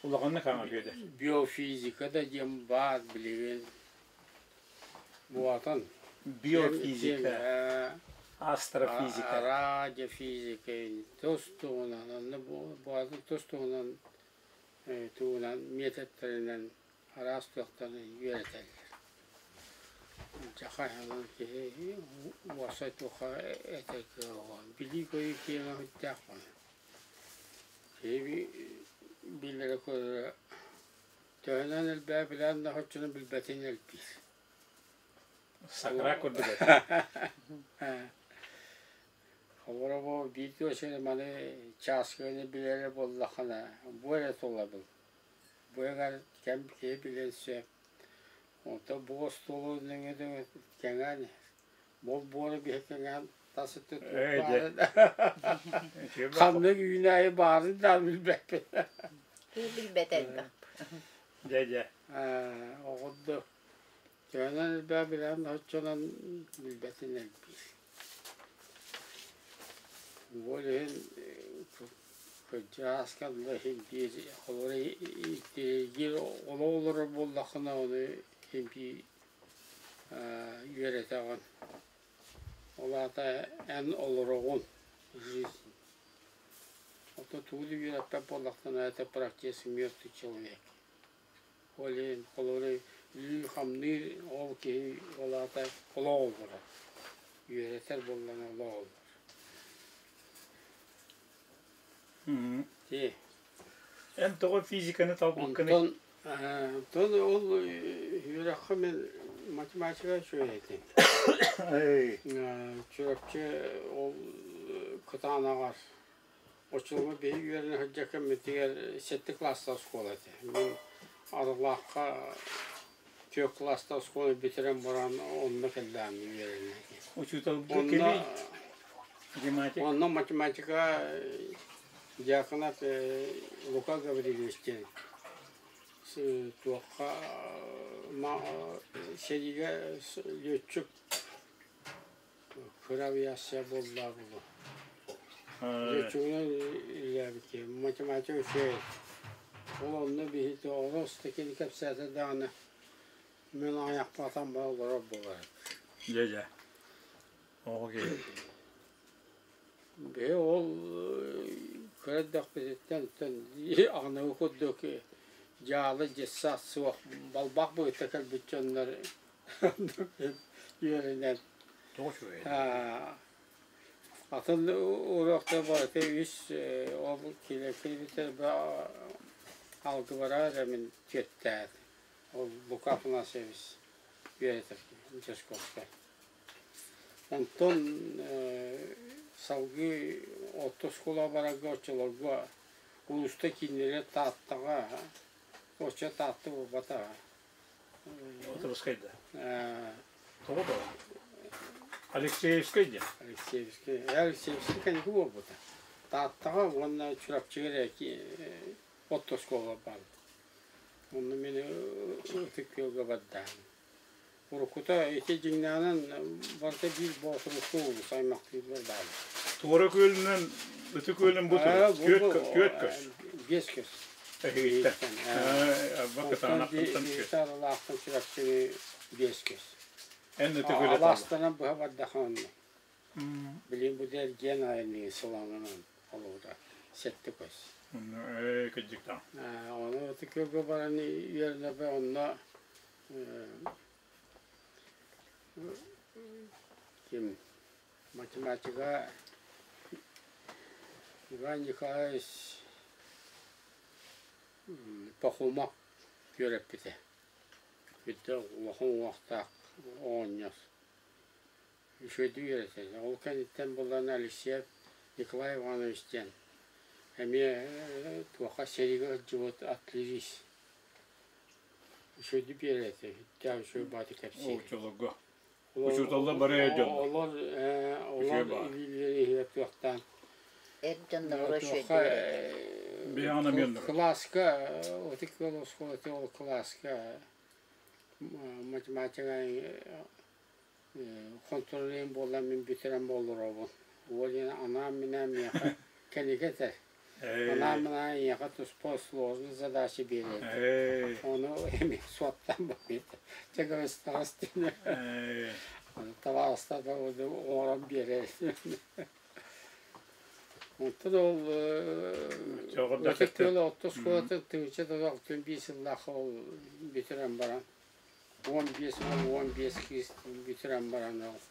Улаханнык хаҥа үөдэ. Биофизика да диэн баар билигин буолан Биофизика, астрофизика. Радиофизика тус туһунан онно буолан тус туһунан тугунан миэтэттэринэн араас туохтары үөрэтэллэр. Дьахай киһи уопсай туохха этэр кыаҕа билии-көрүү киэҥэ сүрдээх Киһи билэрэ көрөрө төһөнөн элбэҕи билэн да оччону билбэтин элбиир. Сакра курдук этэ. Холобура бу биир күөсүнү маны чааскыны билэрэ буоллаххына бу эрэ тулабыл. Бу эҥэр кэм киһи билиэн сөп. Онтон бу остуолу нөҥүө кэҥээн бол буора биһи кэҥээн тас өттө туох баарын ханнык үүнээйи баарын да билбэппин. Киһи билбэт элбэх. Дьэ дьэ. Оҕордо төһөнөн элбэҕи билэн оччонон билбэтин элбиир. Ол иһин кырдьаҕаска иһин биир холобура иккиир олох олорор буоллаххына ону иһин биир үөрэтэҕин. Ол аата эн олороҕун жизнь. Оттон тугу да үөрэппэт буоллаххына это практически мертвый человек. Ол иһин холобура үлүү-хамныы ол киһи ол аата олох олорор. Үөрэтэр буоллаҕына олох олорор. Ти. Эн тоҕо физиканы талбыккыный? Онтон онтон ол үөрэххэ мин математика үчүгэй этим. Чурапчы ол кытаанаҕар Оччолорго биһиги үөрэнэ сылдьар кэммитигэр сэттэ кылаастаах оскуола этэ. Мин Арылаахха түөрт кылаастаах оскуоланы бүтэрэн баран онно кэллэҕим үөрэнэ. Учууталбыт кимий? Математик. Онно математика Дьяконов Лука Гаврильевич диэн туохха сэриигэ лүөччүк кыра авиация буолла буолуо. Лүөччүгүнэн үлэлээбит киһи. Математика үчүгэй. Ол онно биһиги олус да кини кэпсээтэ даҕаны мин айахпатан бара олорор буолар. Дьэ дьэ. Оҕо киһи. Бэйэ ол кыра эрдэхпититтэн аныгы курдук дьаалы дьыссаат суох балбаах быһыта кэлбит дьоннор үөрэнэн Тоҕо үчүгэй? Атын уруоктар барыта үс ол килэкилитэ алгыбара эрэ мин түөттээт ол Лука Афанасьевич үөрэтэр Дьоскуоска. Онтон салгыы орто оскуола барарга оччолорго улууста кииннэрэ Тааттаҕа, оччо Таатта буолбатаҕа. Оторускай да? Тоҕо тоҕо? Алексеевскай диэн? Алексеевскай. Алексеевскай кэнники буолбута. Тааттаҕа уонна Чурапчыга эрэ орто оскуола баар. Онно мин Ытык Күөлгэ бардаам. Уруккута ити дьиҥнээҕинэн барыта биир боотурукку улуус аймахтыыллар бааллар. Туора күөлүнэн Ытык Күөлүн бу түөрт көс. Биэс көс. Эһигиттэн. Арба Кытаанахтан түөрт. Аралаахтан Чурапчыны биэс көс. Эн Ытык Күөлэ Алаастанан быһа бардаха онно. Билин бу эргиэн айанныы сылаҥынан олоҕута сэттэ көс. Кырдьыктаах. Ону Ытык Күөлгэ баран үөрэнэрбэр онно Ким математика Иван Николаевич Пахомов үөрэппитэ. Бүттэ улахан уҥуохтаах оҕонньор. Үчүгэйдик үөрэтэр. Ол кэнниттэн булан Алексеев Николай Иванович диэн эмиэ туохха сэриигэ сылдьыбыт артиллерист. Үчүгэйдик биэрэр этэ, сүрдээх үчүгэй баҕайытык кэпсиир. Оччолорго учууталлар бары эр дьоннор. Олор Үчүгэй олор баҕа. илиилэрин иһигэр туохтаан Эр дьонноро үчүгэйдик үөрэтэр. Биһиэхэ намыаннар. Кылааска Ытык Күөл оскуолатын ол кылааска математика хонтуруолун буолан мин бүтэрэн буоллоробун. Уол анаан-минээн миэхэ кэнники этэр. Анаан-минээн эйиэхэ туспа сложный задача биэрэр. Ону эмиэ суоттаан барбыт. Чэ кыбыстаҕас диэн. Табаарыстар оҥорон биэрэр. Онтон ол Ытык Күөл орто оскуолатын тыһыынча тоҕус сыллаах ол бүтэрэн баран 15 уол, 15 кыыс бүтэрэн баран ол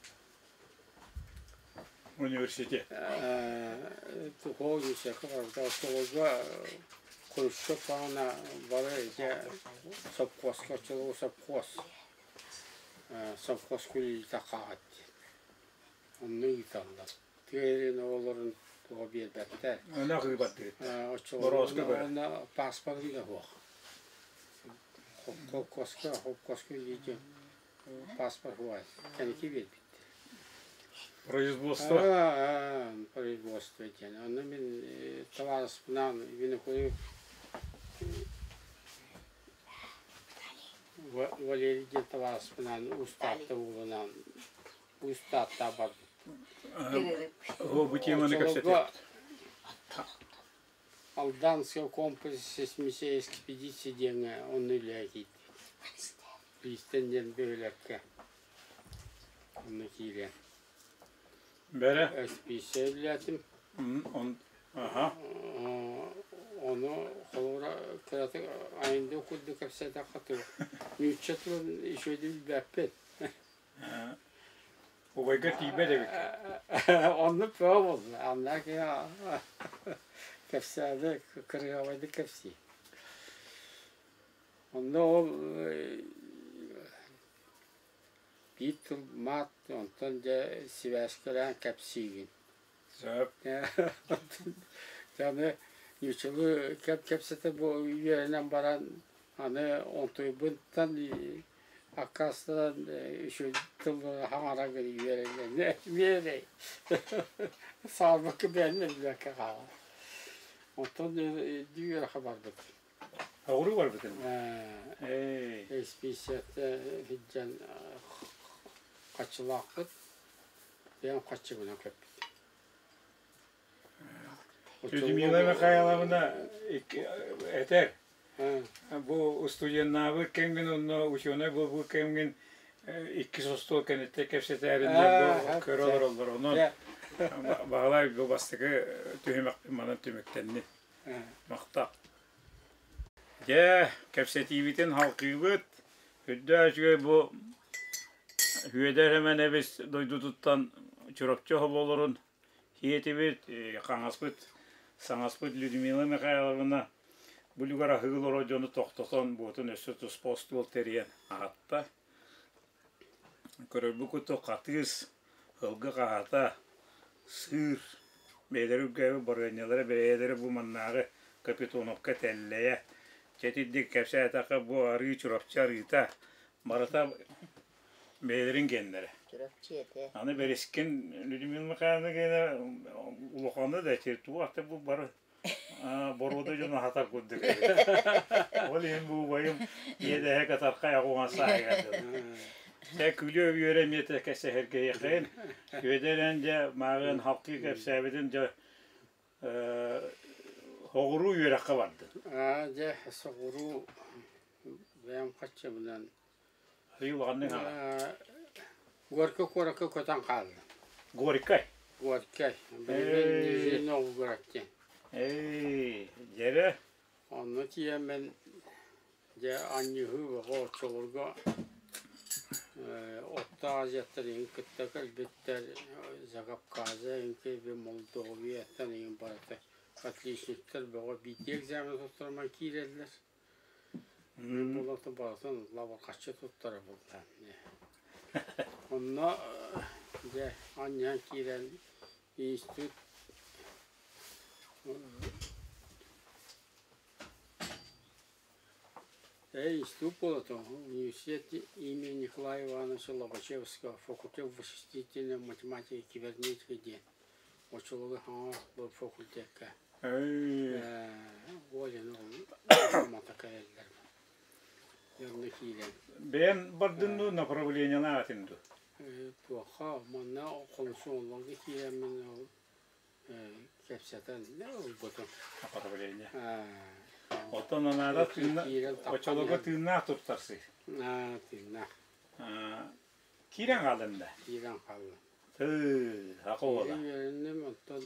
Университет. Университекка барбыта. Оччолорго Хрущев саҕана бары ити сопхуоска оччолорго сопхуос совхоз күлүүтэ хаҕат диэн. Онно ыыталлар. Тыа сирин оҕолорун тоҕо биэрбэттэр. Ынах ыыбаттыгыт. Оччолорго уонна пааспарын да суох. Холкуоска, холкуоска илиитин паспорт суоҕа. Кэнники биэрбиттэр. Производство. Производство диэн. Онно мин табаарыспынаан Винокуров Валерий диэн табаарыспынаан Уус Таатта уолунаан Уус Таатта барбыт. Бу теманы кэпсэтиэхпит. Алданского комплекс сейсмической экспедиция диэҥҥэ онно үлэлээ киирдим. Биистэн диэн бөһүөлэккэ онно киирэн. Бэрэ? Экспедиция үлэлээтим. Аха. Ону холобура кыратык айындыы курдук кэпсээтэххэ туох нуучча тылын үчүгэйдик билбэппин. Убайга тиийбэт эбит. Оннук бөҕө буолла. Аннаа киһи кэпсээни кырыһабайдык кэпсиир. Онно ол биир тыл маат, онтон дьэ сибээскэлээн кэпсиигин. Сөп. Дьэ аны нууччалыы кэпсэтэ бу үөрэнэн баран аны онтуйбуттан аккаастанан үчүгэй Тыллара хаҥараргын үөрэллэр. Үөрэй. Саалбакка бэйэни билбэккэ хаалар. Оттон үөрэххэ барбыт. Оҕуруу барбытын? Экспедицияттан сылдьан хаччылаахпыт. Бэйэм хаччыбынан көппүт. Людмила Михайловна этэр, бу устудьуоннаабыт кэмҥин онно учуонай буолбут кэмҥин иккис остуол кэнниттэн кэпсэтээриннэр бу көрө олороллор. Онон Баһылай бу бастакы түһүмэхпин манан түмүктэннин. Махтал. Дьэ, кэпсэтиибитин халкыыбыт. Үрдээ үчүгэй бу Үөдэр Эмэнэбис дойдутуттан Чурапчы оһололорун Сиэтибит, хаҥаспыт, саҥаспыт Людмила Михайловна бу үлүгэр аһыы олорор дьону тохтотон, буотун өссө туспа остуол тэрийэн аһатта. Көрөрбүт курдук хатыыс, ылгы хаһата, сыыр, бэйэлэрэ үргээбит барыанньалара бэйэлэрэ бу маннааҕы Капитоновка тэллэйэ. Чэ итинник кэпсээтэххэ бу арыы Чурапчы арыыта барыта Бэйэлэрин гиэннэрэ. Чурапчы этэ. Аны Бэрискин Людмила Михайловна гиэнэ улахана да туох да бу бары боруода дьону аһатар курдук эбит. Ол иһин бу убайым иэдэһэ катархай аҕуҥа сааһыгар дылы. Чэ күлүө үөрэ эмиэ кэсэһэргэйэхин. Үөдэрэн дьэ мааҕын халкыы кэпсээбитин дьэ соҕуруу үөрэххэ бардын. Аа дьэ соҕуруу бэйэм хаччыбынан Улаханнык аҕа. Горькай куоракка көтөн хаалла. Горькай? Горькай. Билигин Нижний Новгород диэн. Эй, дьэрэ. Онно тиийэммин дьэ анньыһыы бөҕө оччолорго Орто Азияттан иһин кытта кэлбиттэр Закавказа иһин Молдовияттан иһин барыта отличниктар бөҕө биирдии экзамен туттаран киирэллэр. Буолан барытын лабырҕаччы туттара буолла. Онно дьэ анньан киирэн институт институт буола университет имени Николая Ивановича Лобачевского факультет вычислительной математики и кибернетики диэн оччолорго хаҥас факультекка Бэйэм бардын дуу, направлениелаах этим дуу? Туохха манна хомсомоллорго киирэммин ол кэпсэтэн ылбытым. Направление. Оттон анаара тыынна оччолорго тыыннаах туттарсыы. Тыыннаах. Киирэн хааллын да? Киирэн хааллым. Тыы, акула. Үөрэнним, оттон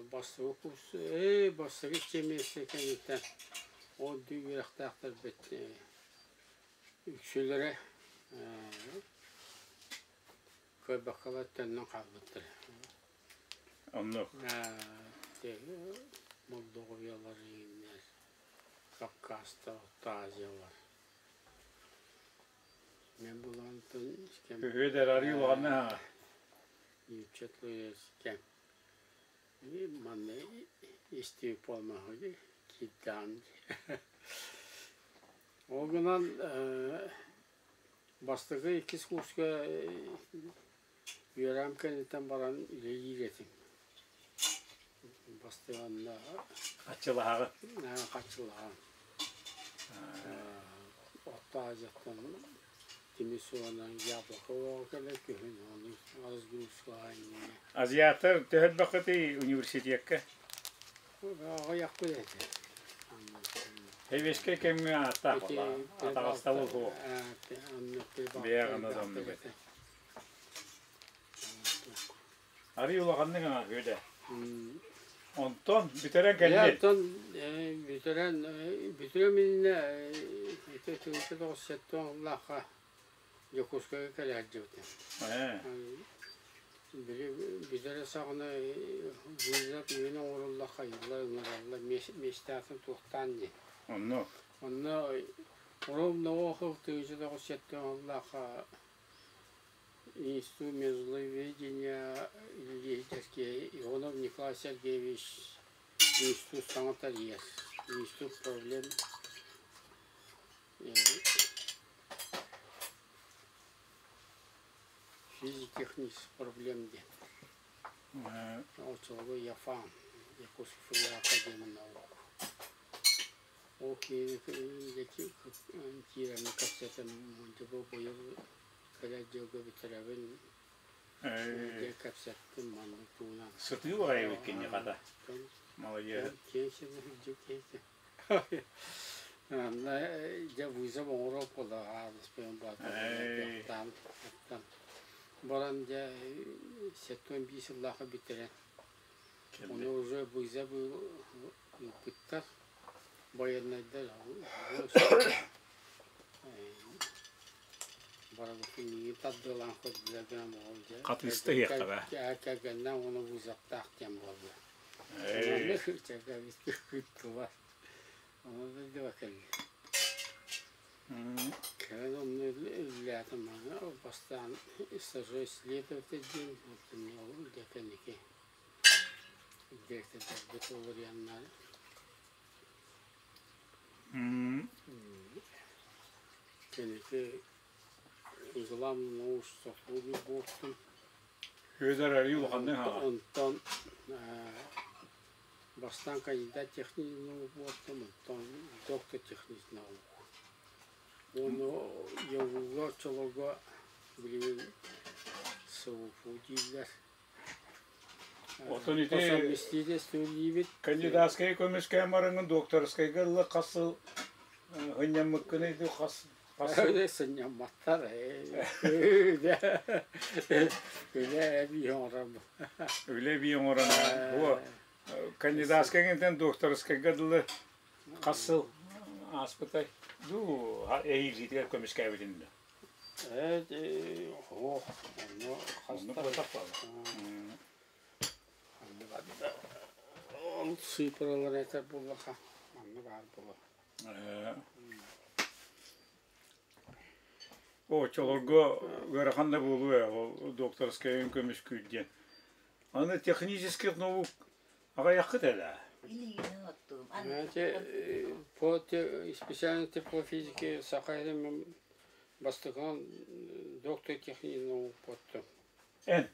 бастакы курс, ээ, бастакы семестр кэнниттэн ол дүү үөрэхтээхтэрбит үксүлэрэ кыайбаккалар төннөн хаалбыттар. Оннук. Молдоҕуйалар иҥиннэр, Кавказтар, Орто Азиялар. Мен булантан Үһүөдэр арыы улаҕанна Ньучча Манна истии буолмаһы киирдэҕим Ол гынан бастакы иккис курска үөрэҕим кэнниттэн баран үлэлиир этим. Бастыанна Хаччылаһаҕын. Хаччылаһан. Орто Азияттан тимир суолунан яблоко кэлэр күһүн ону разгрузкаҕа иннинэ. Азиаттар төһө элбэххитий университекка? Аҕыйахпыт этэ. Сэбиэскэй кэмҥэ ааттаах атаҕастабыл суох. Бэйэҕин оннук этэ. Арый улаханнык аҥаһыа да. Онтон бүтэрэн кэллин. Оттон бүтэрэн бүтүрүм иннинэ ити тыһыынча тоҕус сэттэ уонлаахха Дьокуускайга кэлэ сылдьыбытым. Били бүтэрэ саҕана вызов миэнэ оҥорулла хайылла ыҥыралла миэстээтин туохтаан диэн. Онно. Онно ровно оһох тыһыынча тоҕус сэттэ уонлаахха Институт мерзловедения лидерские Ионов Николай Сергеевич институт саҥа тэрийэр. Институт проблем Физико-технических проблем диэн. Оччолорго ЯФАН, Якутский филиал Академии наук. Ол киһини киирэммин кэпсэтэн дьэ быйыл кэлэр дьылга бүтэрэбин дьэ кэпсэттим маннык тугунан. Сытыы баҕайы кинини хата. Молодец. Киэҥ сиргэ сылдьыы киһитэ. Анна дьэ вызов оҥоруох буолла аадыспыйан баатан баран дьэ 75 сыллаахха бүтэрэн ону уже вызов ыыппыттар байыаннайдар барыбытын миигин тардыалаан көрдүлэр гынан ол дьэ Хатыыста иһиэххэ кэргэннээх уонна вызовтаах диэн буолла. Кыттылар. Ону да кэлли. Кэлэн онно үлэлээтим бастаан стажер-исследователь диэн ол дьэ кэнники директордарбыт уларыйаннар кэнники главный сотрудник буолтум. Үөдэр арыы улаханнык хаҕа. Онтон бастаан кандидат технических наук буолтум, онтон доктор технических наук. Уонна ЯУга оччолорго билигин СВФУ дииллэр. Оттон ити совместительстволиибит. Кандидатскай көмүскээн бараҥҥын докторскайга ылла хас сыл ынньаммыккыный дуу хас хас Сынньамматтар үлэ үлэ эбии оҥорор Үлэ эбии оҥорон бу кандидатскай гинтэн докторскайга дылы хас сыл ааспытай дуу эһиилгитигэр көмүскээбитин да Оо, онно Оннук буолбатах буолла. Ол сыыппаралар этэр буоллаха, манна баар буолуо. Оччолорго ыарахан да буолуо ээ, ол докторскайын көмүскүүр диэн. Аны технических наук аҕыйаххыт элээ. Илиигинэн оттуум. Знаете, по специальной теплофизике Саха бастакынан доктор технических наук буолтум. Эн?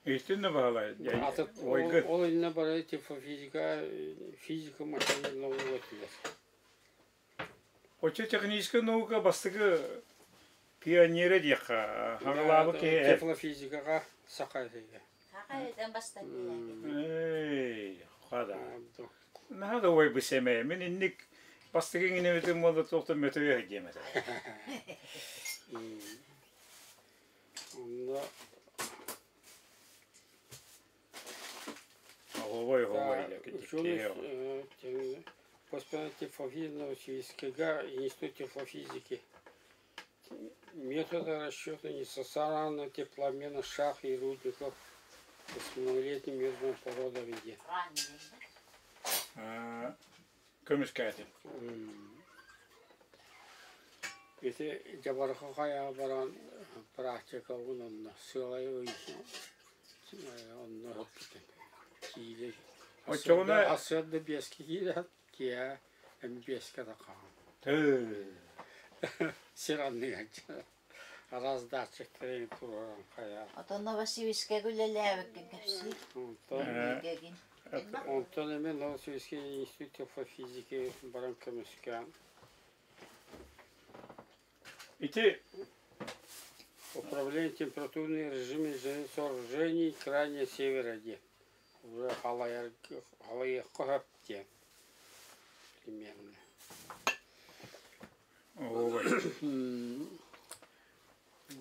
Иһиттин да баһылай, ойгын. Ол иннинэ бары теплофизика, физика материал наука этилэр. Оччо техническэй наука бастакы пионера диэххэ, хаҥалаабыт киһи Теплофизикаҕа саха этигэ. Саха этэн бастакы. Эй, хада. Наһаа да уойбут сэмэй. Мин инник бастакы иҥинэбитим буолла туохтан мөтөйө диэм этэ. Онно Оһуобай, оһуобай, Ученый по теплофизического институт теплофизики. Методы расчета нестационарного теплообмена шахт и рудников с многолетним методом породоведения. Көмүскээтим. Ити дьабарыкы хайаҕа баран практикабын онно сыалай ый онно ыһыппытым. Киирэ Оччоҕуна сарсыарда биэскэ киирэн киэһэ эми биэскэ таххаҕын. Сир анныгар араас датчиктары туруоран хайа. Отон Новосибирскайга үлэлээбиккин кэпсиир. Онтон онтон эмиэ Новосибирский институт теплофизики баран көмүскээн Ити Управление температурный режим сооружений крайне севера диэн уже халайыахха сөп диэн примерно.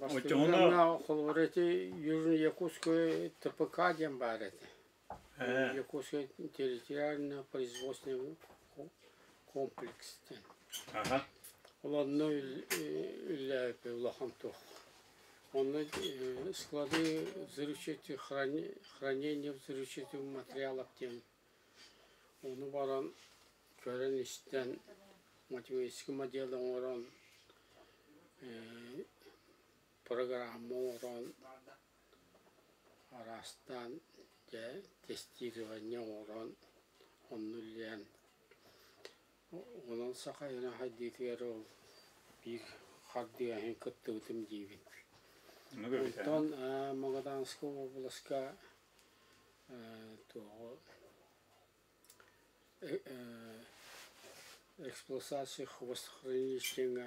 Оччоҕуна Холобура ити Южно-Якутское ТПК диэн баар этэ. Якутский территориально-производственный комплекс диэн. Ол онно үлэлээбиппит улахан туох. Онно склады взрывчатых хранение взрывчатых материалов диэн ону баран көрөн-истэн математический модель оҥорон программа оҥорон Араастаан дьэ тестирование оҥорон онно үлэлээн онон саха иһинэн хайдыытыгар ол биир хардыыга иһин кыттыбытым диибин. Онтон Магаданскай уобаласка туоҕу эксплуатация хвостохранилищеҥа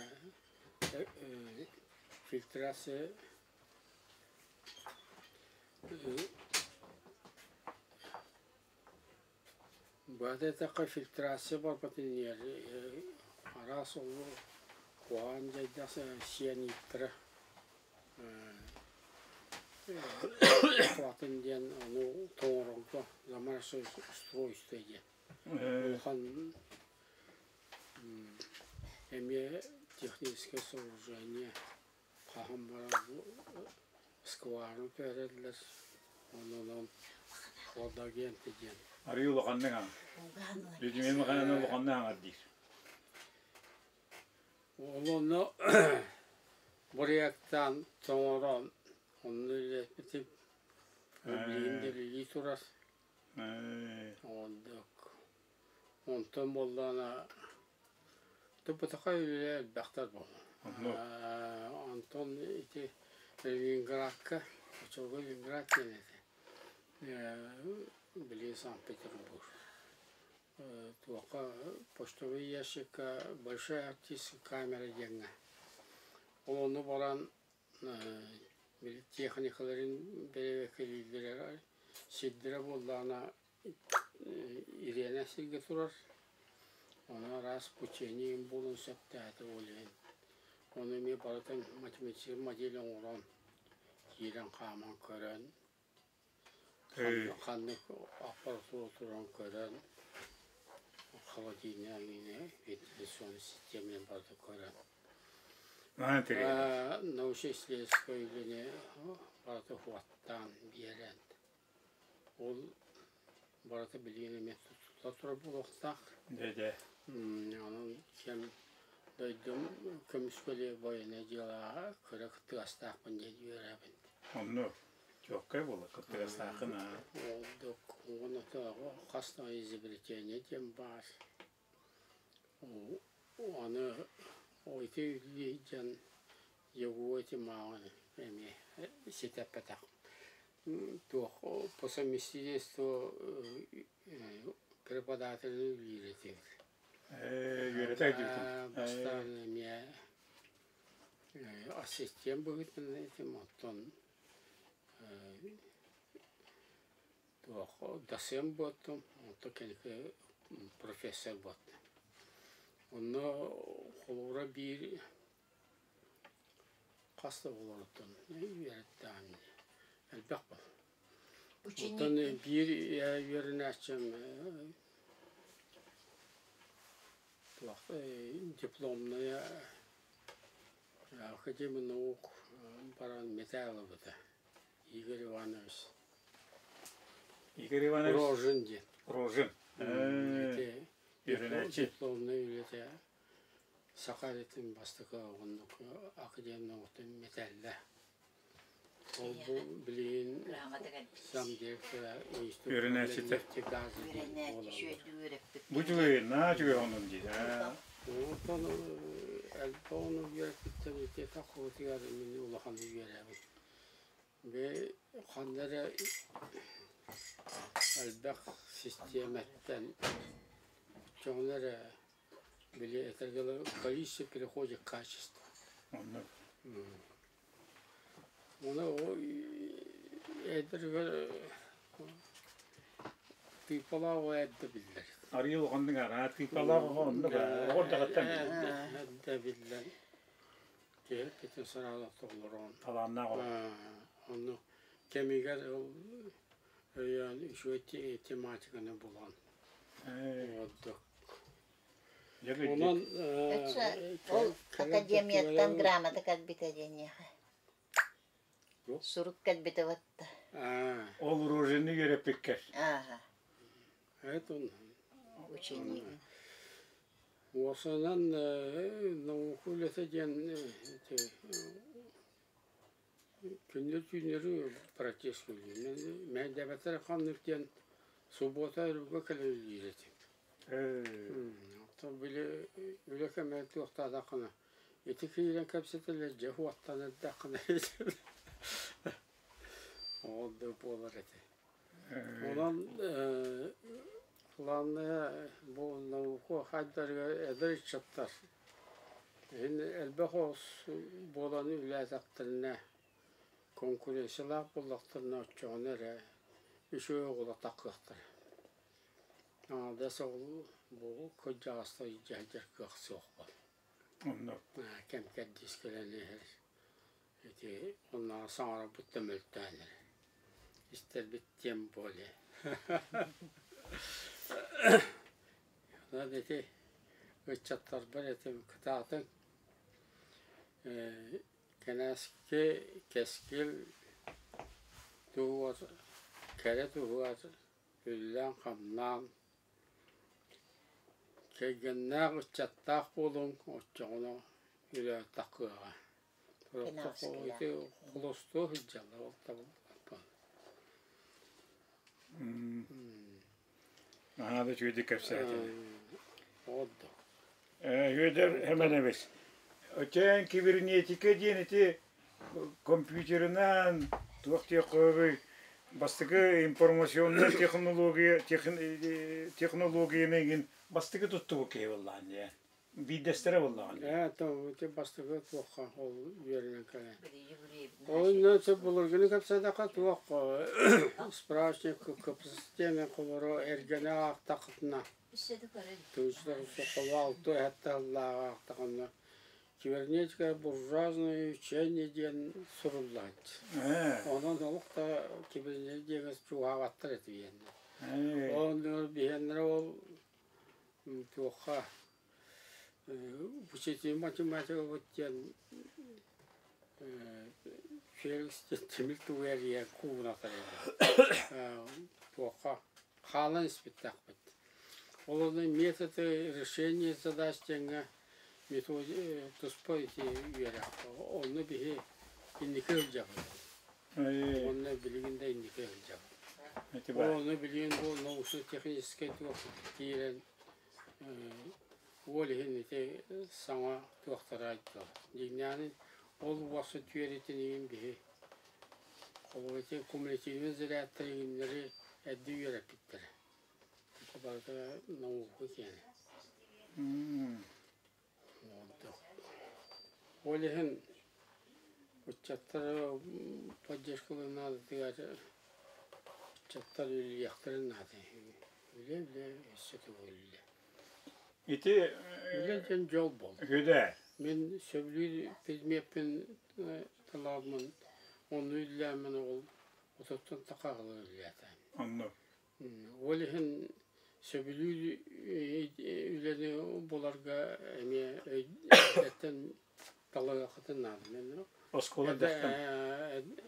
фильтрация Баата эттэххэ фильтрация барбатын иһэр араас олу куһаҕан дьайдаах сианиттара атын диэн ону тоҥорорго заморозочное устройство диэн улахан эмиэ техническое сооружение хаһан баран скважина түһэрэллэр онон хладагенты диэн Арыы улаханнык аҥар. Людмила Михайловна улаханнык аҥар диир. Ол онно бырайыактаан тоҥорон онно үлэлэппитим. Билигин да үлэлии турар. Оннук. Онтон буоллаҕына туппатахха үлэ элбэхтэр буолла. Онтон ити Ленинградка, оччолорго Ленинград диэн этэ. Билигин Санкт-Петербург. Туохха почтовый ящикка большая оптическая камера диэҥҥэ. Ол онно баран били техникаларын бэрэбиэркэлииллэрэ сирдэрэ буоллаҕына ириэнэ сиргэ турар. Ону араас учение буолуон сөптөөтө ол иһин. Ону эмиэ барытын математическай модель оҥорон киирэн хааман көрөн ханнык аппаратура туран көрөн холодильник эҥинэ вентиляционный системаны барыта көрөн научно-исследовательскай үлэни барыта уһуаттаан биэрэн ол барыта билигин эмиэ тутулла турар буолуохтаах. Онон кэм дойдум көмүскэлэ военное делоҕа кыра кыттыгастаахпын диэн үөрэбин. Оннук. Чуоккай буолла кыттыгастааххын аа. Ордук уонна хас да изобретение диэн баар. Аны ити дьон ЕГУ ити мааҕын эмиэ ситэппэтэх. Туох по совместительству преподаватель үлэлиир этибит. Үөрэтэ сылдьыбытым. Бастаан эмиэ ассистент быһыытынан этим, оттон туох доцент буолтум, онтон кэнники профессор буолтум. Онно холобура биир хас да оҕолоруттан үөрэттэҕим дии, элбэх буол. Оттон биир үөрэнээччим туох дипломная Академия наук баран металл ылбыта Игорь Иванович. Игорь Иванович Рожин диэн. Рожин. Ити Үөрэнээччи. дипломнай үлэтэ Саха эритин бастакы оннук Академия науктан металла. Ол бу билигин замдиректора институт Үөрэнээччитэ. нефтегаза диэн буолаллар. Бу үчүгэй, наһаа үчүгэй онон дии. Онтон элбэх ону үөрэппиттэн ити таххыбытыгар мин улахан үөрэбин. Бу ханна эрэ элбэх систиэмэттэн оччоҕуна эрэ били этэргэ дылы количество переходит к качеству. Оннук. Ону эдэргэр тыыппалаах оҕо эрдэ биллэр. Арыый улаханнык араа тыыппалаах оҕо оннук оҕо эрдэҕиттэн биллэр. Эрдэ биллэн киһи сараалах толорон. Талааннаах оҕо. Онну кэмигэр ол өйөөн үчүгэй тематиканы булан. Ордук. Онон Ол академияттан грамота кэлбитэ диэниэхэ. Сурук кэлбитэ батта. Ол Рожины үөрэппиккэр. Ааха. Это Ученик. Уосанан наука үлэтэ диэн күннэр-түүннэри протест үлэлиир. Мэйдээбэттэр ханнык диэн суббота өрүггэ кэлэн үлэлиир этим. Оттон били үлэ кэмэ туохтаатаххына Ити киирэн кэпсэтэллэр дьэ уоттан эрдэххинэ ол да буолар этэ. Онон главное бу наука хайдарыгар эдэр ыччаттар иһин элбэх оҕус буолан үлэлээтэхтэринэ конкуренциялаах буоллахтарына оччоҕуна эрэ үчүгэй оҕолор таххыахтара. Аҥаардас ол бу кырдьаҕастар илдьэ сылдьар кыах суох буолла. Онно Кэм кэрдиис кэлэн иһэр. Ити оннооҕор саҥарарбыт да мөлтөөн эрэр. Истэрбит тем более. Онон ити ыччаттарбар этим кытаатыҥ кэнээски кэскил туһугар кэрэ туһугар үллээн-хамнаан кэргэннээх ыччаттаах буолуҥ оччоҕуна үлэ таххыаҕа. Ити холостуо сылдьаллар ол табыллыбат. Наһаа да үчүгэйдик кэпсээтиҥ. Ордук. Үөдэр Хэмэнэбис, Өтөөн кибернетика диэн ити компьютерынан туох диэххэ бастакы информационнай технология технологияны игин бастакы туттубут киһи буоллаҕын диэн. Биирдэстэрэ буоллаҕын. Ээ, то ити бастакы туохха ол үөрэнэн кэлэн. Ол сөп былыргыны кэпсээтэххэ туох справочник КПСС холоро эргэни аахтаххытына Алты эһэттэ аахтаҕына кибернетика буржуазное учение диэн суруллааччы. Онон олох да кибернетика диэҥэ чугаһаабаттар этэ биһиэннэ. Ол биһиэннэрэ ол туохха учитель математика диэн Феликс тимир тугу эрийэн куугунатар этэ. Туохха хаалан испиттэхпит. Ол онно методы решения задач диэҥҥэ туспа ити үөрэх. Онно биһи инники сылдьабыт. Онно билигин да инники сылдьабыт. Онно билигин бу научно-техническэй туох киирэн уол иһин ити саҥа туохтара айдылар. Дьиҥнээҕин ол уопсай түөрэтин иһин биһи Холобур, ити кумулятивнай зарядтар иҥиннэри эрдэ үөрэппиттэрэ. Ити барыта наука киэнэ. Ол иһин ыччаттары поддержкалыыр наадатыгар ыччаттар үлэлиэхтэрин наада. Үлэ-үлэ өссө төгүл үлэ. Ити Үлэ диэн дьол буолар. Үһүдэ. Мин сөбүлүүр предмеппин талааммын, онну үллээммин ол ототтон такаҕылар үллээтэ. Онно. Ол иһин сөбүлүүр үлэни буларга эмиэ эрдэттэн талыаххытын наада. Мен Оскуола эрдэттэн.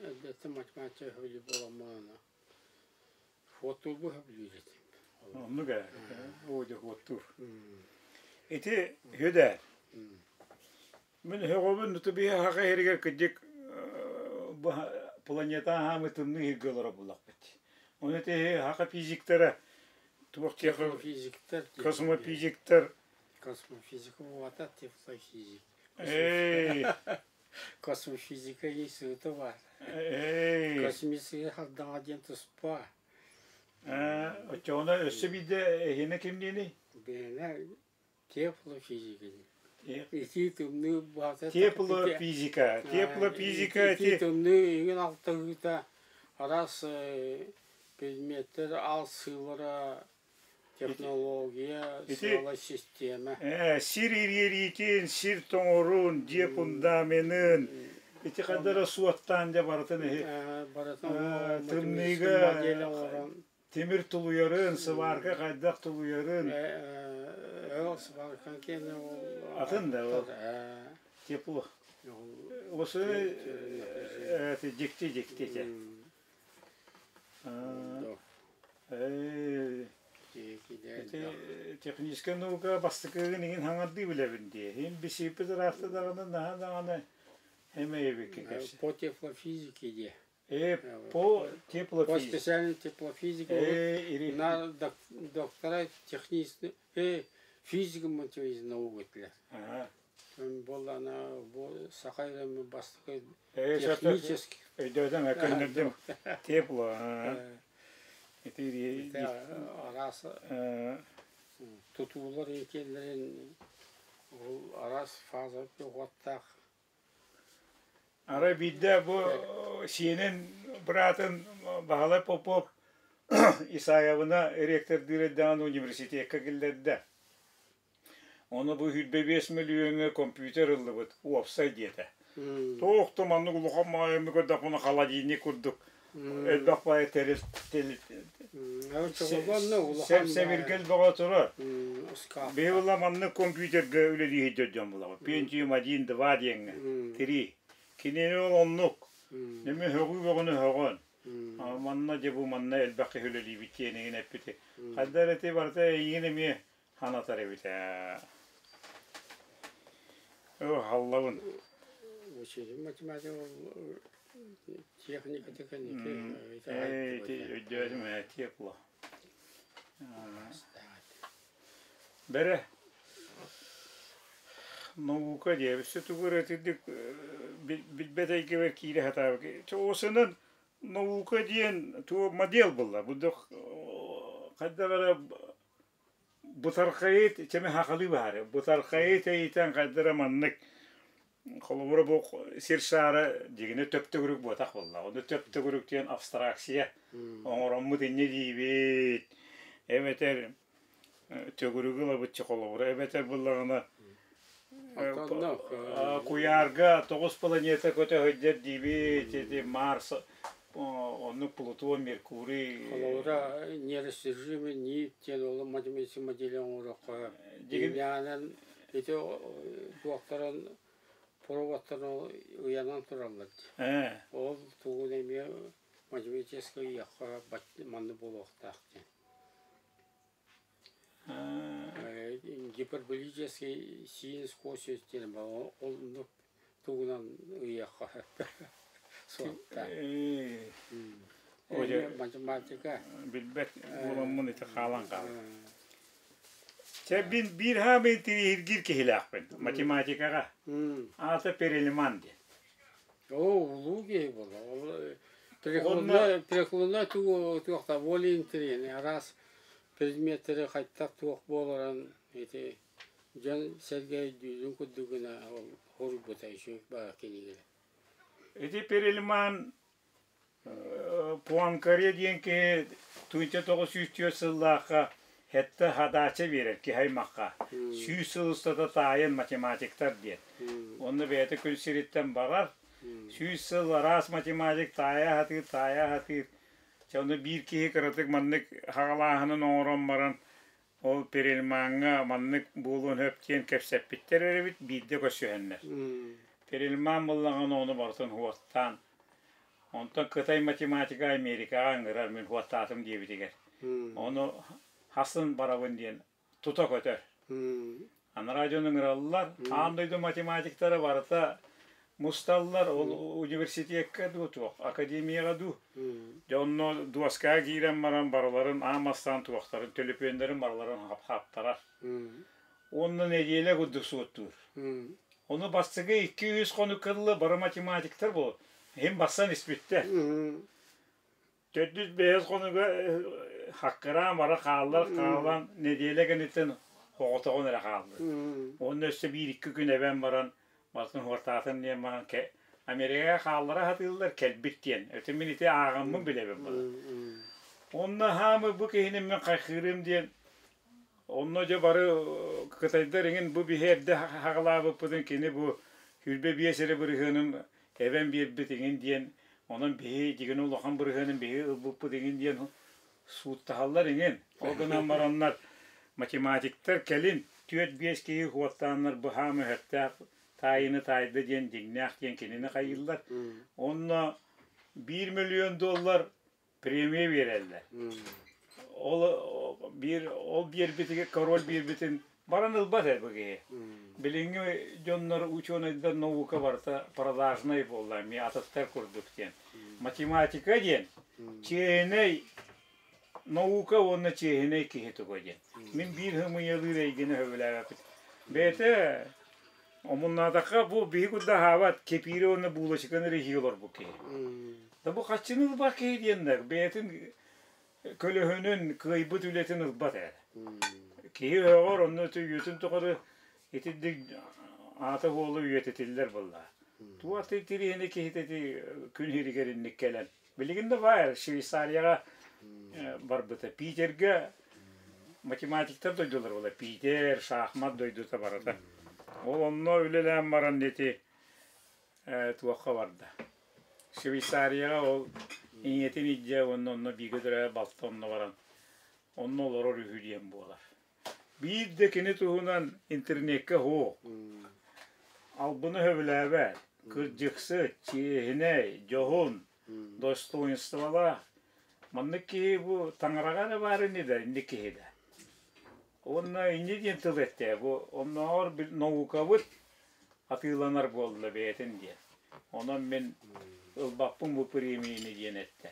Эрдэттэн математика сөбүлүүр буоламмын Фотуурбу сөбүлүүр этим. Оннук ээ. Оо дьэ фотуур. Ити үһү Мин өҕөбүн тубиһа хаха иһэригэр кырдьык планета аһаамы тымныы иһиргэ олоро буллахпыт. Оны ити хаха физиктара туох Космофизиктар космофизиктар Космофизика буолбатах теплофизик. Эй Космофизика института баар. Эй Космическай хардаҥа диэн туспа. Оччоҕуна өссө биирдэ эһиэнэ кимнииний? Бэйэнэ теплофизика Итии тымныы баата Теплофизика. Теплофизика итии тымныы иҥин алтыһыыта араас предметтэр алсыылара технология, сыала систиэмэ. Сир ириэриитин, сир тоҥорун, дьиэ фундаменын ити хардара суоттаан дьэ барытын иһи барытын тымныыга тимир тулуйарын, сыбаарка хайдах тулуйарын. Ол сыбааркан киэнэ ол атын да ол тепло. Осы дьикти дьикти те. Ити техническэй наука бастакыгын иҥин хаҥардыы билэбин дии. Иһин бисииппит ыраахта даҕаны наһаа даҕаны эмэйэбиккэ кэпсэ. По теплофизике диye. По теплофизике. По специальной теплофизике на доктора технической физика математической наук этилэр. Буоллаҕына бу саха эрэ бастакы технически Өйдөөтөм, көннөрдүм. Тепло. Ити араас тутуулар итиэннэрин ол араас фаза уоттаах. Арай биирдэ бу сиэнин быраатын Баһылай Попов Исаевына ректордыыр эрдэҕинэ университекка киллэрдэ. Ону бу 25 мөлүйүөҥҥэ компьютер ыллыбыт, уопсай диэтэ. Туох да маннык улахан маайымы көрдөхпүнэ холодильник курдук элбэх баайы тэрил сэбиргэл бөҕө турар. Биһи маннык компьютерга үлэлииһи дьон булабыт. Pentium 1, 2 диэҥҥэ. Три. Кинини ол оннук. Неме һөҕүү бөҕөнү һөҕөн. Манна дьэ бу манна элбэх киһи үлэлиибит диэнигин эппити. Хайда эрэ ити барыта эйигин эмиэ ханатар эбит ээ. Оо, халлабын. Учитель математика техника кэнники Ити өйдөөтүм ээ тепло. Бэрэ наука диэбит тугу эрэ итинник билбэт эйгэбэр киирэ сатаабыт. Осынан наука диэн туо модель булла. Бу хайдах эрэ бытархайы чэми хахалыы баары. Бытархайы тэйитэн хайдах эрэ маннык холобура бу сир шаара дьигинэ төп-төгүрүк буотах буолла. Ону төп-төгүрүк диэн абстракция оҥороммут инньэ диибит. Эбэтэр төгүрүгү ылабыт холобура эбэтэр буллаҕына куйаарга тоҕус планета көтө сылдьар диибит ити Марс оннук Плутон Меркурий Холобура нерастяжимый нить диэн ол математическай модель оҥороххо дьиҥнээҕинэн ити туохтарын проводтарын ыйанан тураллар дии. Ол тугун эмиэ математическай ыйыахха маннык буолуохтаах диэн. Гиперболический синус косинус диэн ол оннук тугунан ыйыахха сөп суохтаах. Математика. Билбэт буоламмын ити хаалан хаалла. Чэ мин биир хаамыы тириһиргиир киһилээхпин математикаҕа. Аата Перельман диэн. Оо, улуу киһи буолла. Ол переклонная, переклонная туохта воля интеллигенции араас предметтэри хайдах туох буоларын ити дьон сэргэ өйдүүрүн курдук гына ол хоруйбута үчүгэй баар кинигэлэр. Ити Перельман Пуанкаре диэн киһи 1904 сыллаахха сэттэ хадаача биэрэр киһи аймахха. 100 сыл устата таайын математиктар диэн. Онно бэйэтэ күн сириттэн барар. 100 сыл араас математик таайа сатыыр, таайа сатыыр. Чэ, ону биир киһи кыратык маннык хаҕалааһынын оҥорон баран, ол Перельмаҥҥа маннык буолуон сөп диэн кэпсэппиттэр эбит, биирдэ көрсүһэннэр. Перельман буоллаҕына ону барытын уоттаан, онтон Кытай математика Америкаҕа ыҥырар мин уоттаатым диэбитигэр. Ону хасын барабын диэн тута көтөр. Анараа дьон ыҥыраллар, аан дойду математиктара барыта мусталлар, ол университекка дуу туох, академияҕа дуу. Дьэ онно дуоскаҕа киирэн баран барыларын аан бастаан туохтарын, төлөпүөннэрин барыларын хаптарар. Уонна нэдиэлэ курдук суоттуур. Ону бастакы 2-3 хонук кылла бары математиктар буол. Иһин бассан испиттэр. Төрдүс бэһис хонуга хаккыраан бара хааллар хаалан нэдиэлэ кэнниттэн оҕотоҕун эрэ хаалла. Уонна өссө биир-икки күн эбэн баран барытын уһуортаатын диэн баран Америкаҕа хааллара сатыыллар кэлбит диэн. Өтө мин ити ааҕаммын билэбин була. Онно хаамы бу киһини мин хайхыырым диэн онно дьэ бары кытайдар иҥин бу биһи эрдэ хаҕалаабыппытын кини бу 25 эрэ бырыһыанын эбэн биэрбит иҥин диэн онон биһи дьигини улахан бырыһыанын биһи ылбыппыт иҥин диэн сууттаһаллар иҥин. Ол гынан бараннар математиктар кэлин түөрт-биэс киһи хуоттааннар быһаам өһөхтөөх таайыны таайда диэн дьиҥнээх диэн кинини хайыыллар. Онно 1 миллион доллар премия биэрэллэр. Ол биир ол биэрбитигэр король биэрбитин баран ылбат ээ бу киһи. Билиҥҥи дьоннор учуонайдар наука барыта продажнай буолла эмиэ атыттар курдук диэн. Математика диэн чиэһинэй наука уонна чиэһинэй киһи туга диэн. Мин биир ымыйалыыр эйгэни сөбүлээбэппит. Бэйэтэ Омуннаатахха бу биһи курда аһаабат кэпиири уонна буулачыканы эрэ иһии олорбут киһи. Да бу хаччыны ылбат киһи диэннэр бэйэтин көлөһүнүн кыайбыт үлэтин ылбат ээ. Киһи өһөҕөр онно үйэтин тухары итинник аата буола үйэтитиллэр буолла. Туох тириһини киһитэ ити күн иһигэр инник кэлэн. Билигин да баар Швейцарияҕа барбыта. Питергэ математиктар дойдулара буолар. Питер, шахмат дойдута барыта. Ол онно үлэлээн баран ити туохха барда. Швейцарияҕа ол ийэтин илдьэ уонна онно бииргэ төрөөбүт балта онно баран онно олорор үһү диэн буолар. Биир да кини туһунан интернеккэ суох. Албыны сөбүлээбэт, кырдьыксыт, чиэһинэй, дьоһун, достоинстволаах. Маннык киһи бу таҥараҕа эрэ баар ини да, инник киһи да. Уонна инньэ диэн тыл эттэ, бу оннооҕор наукабыт атыыланар буолла бэйэтин диэн. Онон мин ылбаппын бу премияны диэн эттэ.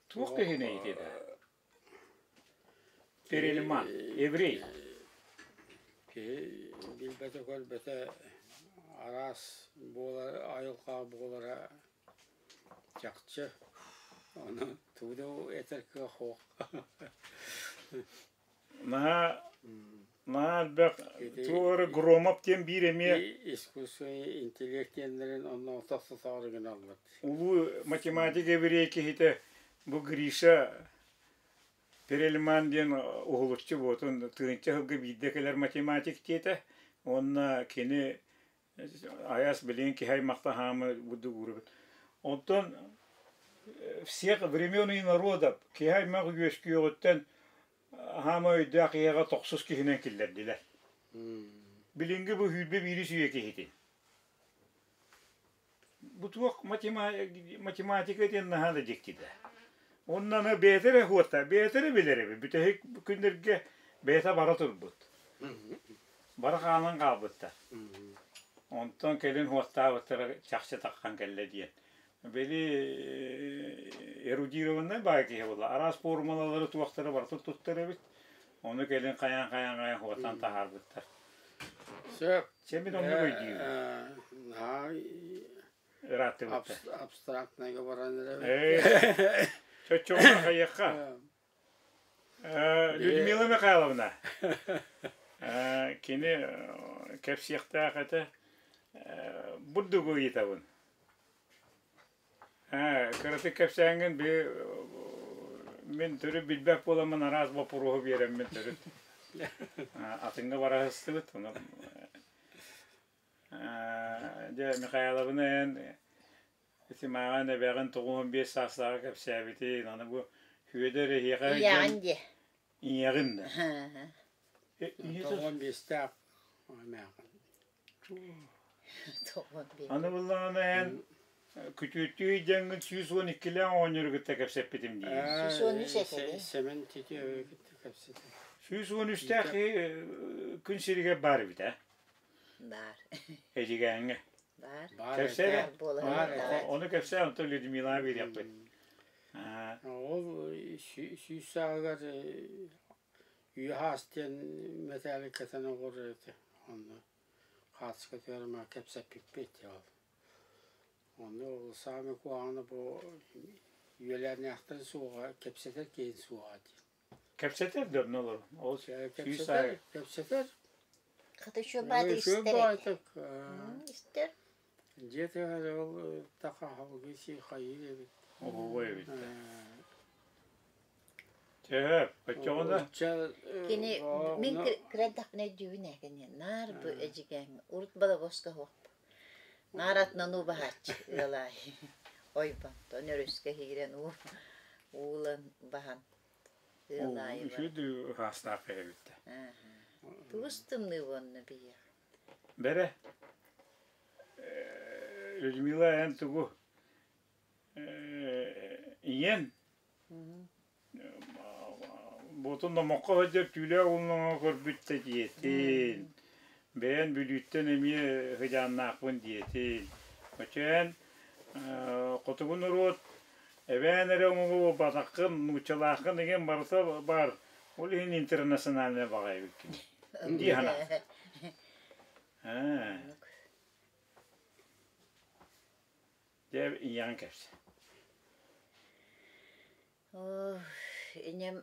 Туох киһиний ити да? Перельман, еврей. Киһи билбэтэ-көрбөтө араас буолар, айылҕа буолара чахчы. Ону тугу да этэр кыах суох. Наһаа наһаа элбэх туох эрэ Громов диэн биир эмиэ Искусственный интеллект диэннэрин онно тохтотоору гыналлар. Улуу математик еврей киһитэ бу Гриша Перельман диэн уһулуччу буотун тыһыынча сылга биирдэ кэлэр математик диэтэ уонна кини айас билигин киһи аймахта хаамы бурдук уурабыт. Онтон всех времен и народов киһи аймах үөскүөҕүттэн хаама өйдөөх киһиэхэ тохсус киһинэн киллэрдилэр. Билиҥҥи бу сүүрбэ биирис үйэ киһитин. Бу туох математика диэн наһаа да дьиктитэ. Онно аны бэйэтэ эрэ хуота, бэйэтэ эрэ билэр эбит. Бүтэһик күннэргэ бэйэтэ бара турбут. Бара хаалан хаалбыттар. Онтон кэлин хуоттаабыттара чахчы таххан кэллэ диэн. Били эрудированнай баай киһи буолла. Араас формулалары туохтары барытын туттар эбит. Ону кэлин хайаан-хайаан-хайаан хуоттан таһаарбыттар. Сөп. Чэ мин оннук өйдүүбүн. Наһаа Ырааттыбыттар. абстрактнайга баран эрэбит. Чоччоҕуна хайыахха. Людмила Михайловна. Кини кэпсиэхтээх этэ. Бурдугу ыйытабын. Кыратык кэпсээҥҥин би мин төрүт билбэт буоламмын араас боппуруоһу биэрэммин төрүт атыҥҥа бара сыстыбыт. Ону дьэ Михайловна эн ити мааҕын эбэҕин 95 саастааҕы кэпсээбитин, аны бу Сүөдэр эһиэхэ Ийэҕин диэ. Ийэҕин да. Тоҕон биэстээх эмээхин. Аны буллаҕына эн күтүөттүү дьаҥҥын 112-лээх оҕонньору кытта кэпсэппитим дии. 113 этэ. Сэмэн Титиевы кытта кэпсэтим. 113-тээх күн сиригэр баар эбит ээ. Баар. Эдьигээҥҥэ. Баар. Кэпсээ Баар буолар. Баар этэ. Ону кэпсээ, онтон Людмилаҕа биэриэхпит. Ол сүүс сааһыгар Үөһэ диэн мэтээли кэтэн олорор этэ. Онно хаартыска түһэрмэ кэпсэппиппит ол. Онно ол саамай куһаҕана бу үөлээннээхтэрин суоҕа, кэпсэтэр киһин суоҕа дии. Кэпсэтэр да онно олорон. Ол сүүс Кэпсэтэр, саа кэпсэтэр. Хата үчүгэй баайда Үчүгэй истэр этэ. баайтык. Истэр. Дьиэ тыаһа ол таха халгыы сии хайыы эбит. Оһуобай эбит. Сөп, оччоҕуна Кини мин кыра эрдэхпинэ өйдүүбүн ээ кини наар бу эдьигээҥҥэ урут балабоска суохпут. Наар атынан уу баһааччы ыал аайы ойбонтон өрүскэ киирэн уу уулан баһан ыал аайы бар. Үчүгэй ыраастаах эбит. Тугус тымныы буонна биһиэхэ. Бэрэ, Людмила эн тугу ийэн Буотун номоххо сылдьар түүлээх уллуҥаҕы көрбүт да диэтин, бэйэн Бүлүүттэн эмиэ сыдьааннаахпын диэтин. Оччоон хотугу норуот эбээн эрэ омугу буолбатаххын, нууччалааххын игин барыта баар, ол иһин интернациональнай баҕайы эбиккин дии санаатым. Оннук. Дьэ ийэҕин кэпсэ. Ийэм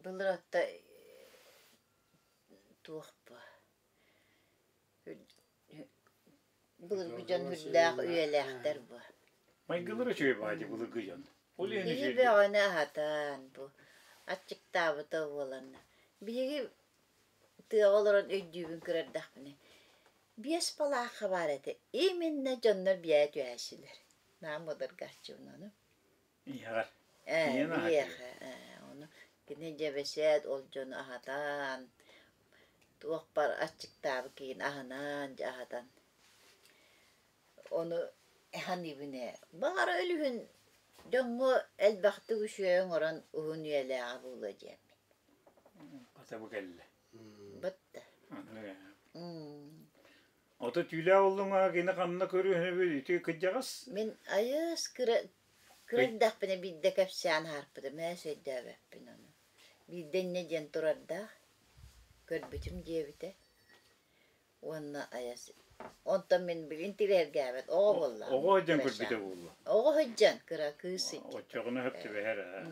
былыр отто туох бу былыргы дьон үрдээх үйэлээхтэр бу. Майгылар үчүгэй баҕайы былыргы дьон. Ол иһин Киһи бөҕөнү аһатан бу аччыктаабыта буоланна. Биһиги тыаҕа олорон өйдүүбүн кырардаахпына биэс балаахха баар этэ. Именно дьоннор биэ түһээччилэр. Наам муодаргааччыбын ону. Ийэҕэр. Ээ, Ийэн аһатыы. биһиэхэ ээ, ону кини дьэбэсээт ол дьону аһатан, туох бар аччыктаабыт киһини аһынан дьэ аһатан. Ону саныыбын ээ, баҕар өлүһүн дьоҥҥо элбэхтик үчүгэй оҥорон уһун үйэлээҕэ буолуо диэммин. Хата бу кэллэ. Бытта. Ото түүлээх оллуҥа кини ханна көрүһүнэбит ити кырдьаҕас? Мин айыс кыра кыра эрдэхпинэ биирдэ кэпсээн аһарбытым ээ өйдөөбөппүн ону. Биирдэ инньэ диэн турардаах көрбүтүм диэбитэ уонна айас онтон мин билин тирэһэргээбэт оҕо буоллаҕым. Оҕо сылдьан көрбүтэ буолла. Оҕо сылдьан кыра кыыс сылдьан. Оччоҕуна сөп түбэһэр ээ.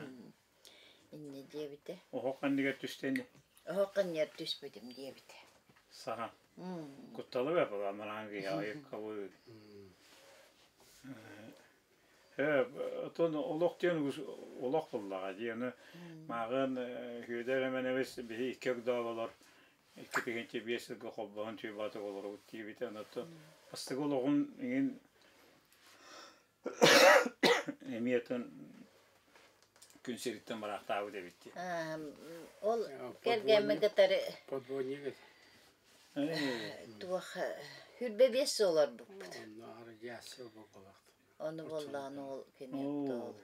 Инньэ диэбитэ. Оһох анныгар түстэ ини? Оһох анныгар түспүтүм диэбитэ. Саха. Кутталы бэ манаан киһи айыккабы. Э, отон олох диэн олох буллаҕа дии. Аны мааҕын Хүөдэр эмэнэбис биһи икки огдооболор 2005 сылга холбоһон түйбаатык олоробут диэбитэ. Онон бастакы олоҕун иҥин Эмиэ отон күн сириттэн бараахтаабыт эбит дии. Ол кэргэммин кытары Подводник этэ. туох хүрбэ биэс сыл олорбуппут. Радиация буолбалаах. Ону буоллаҕына ол кини ол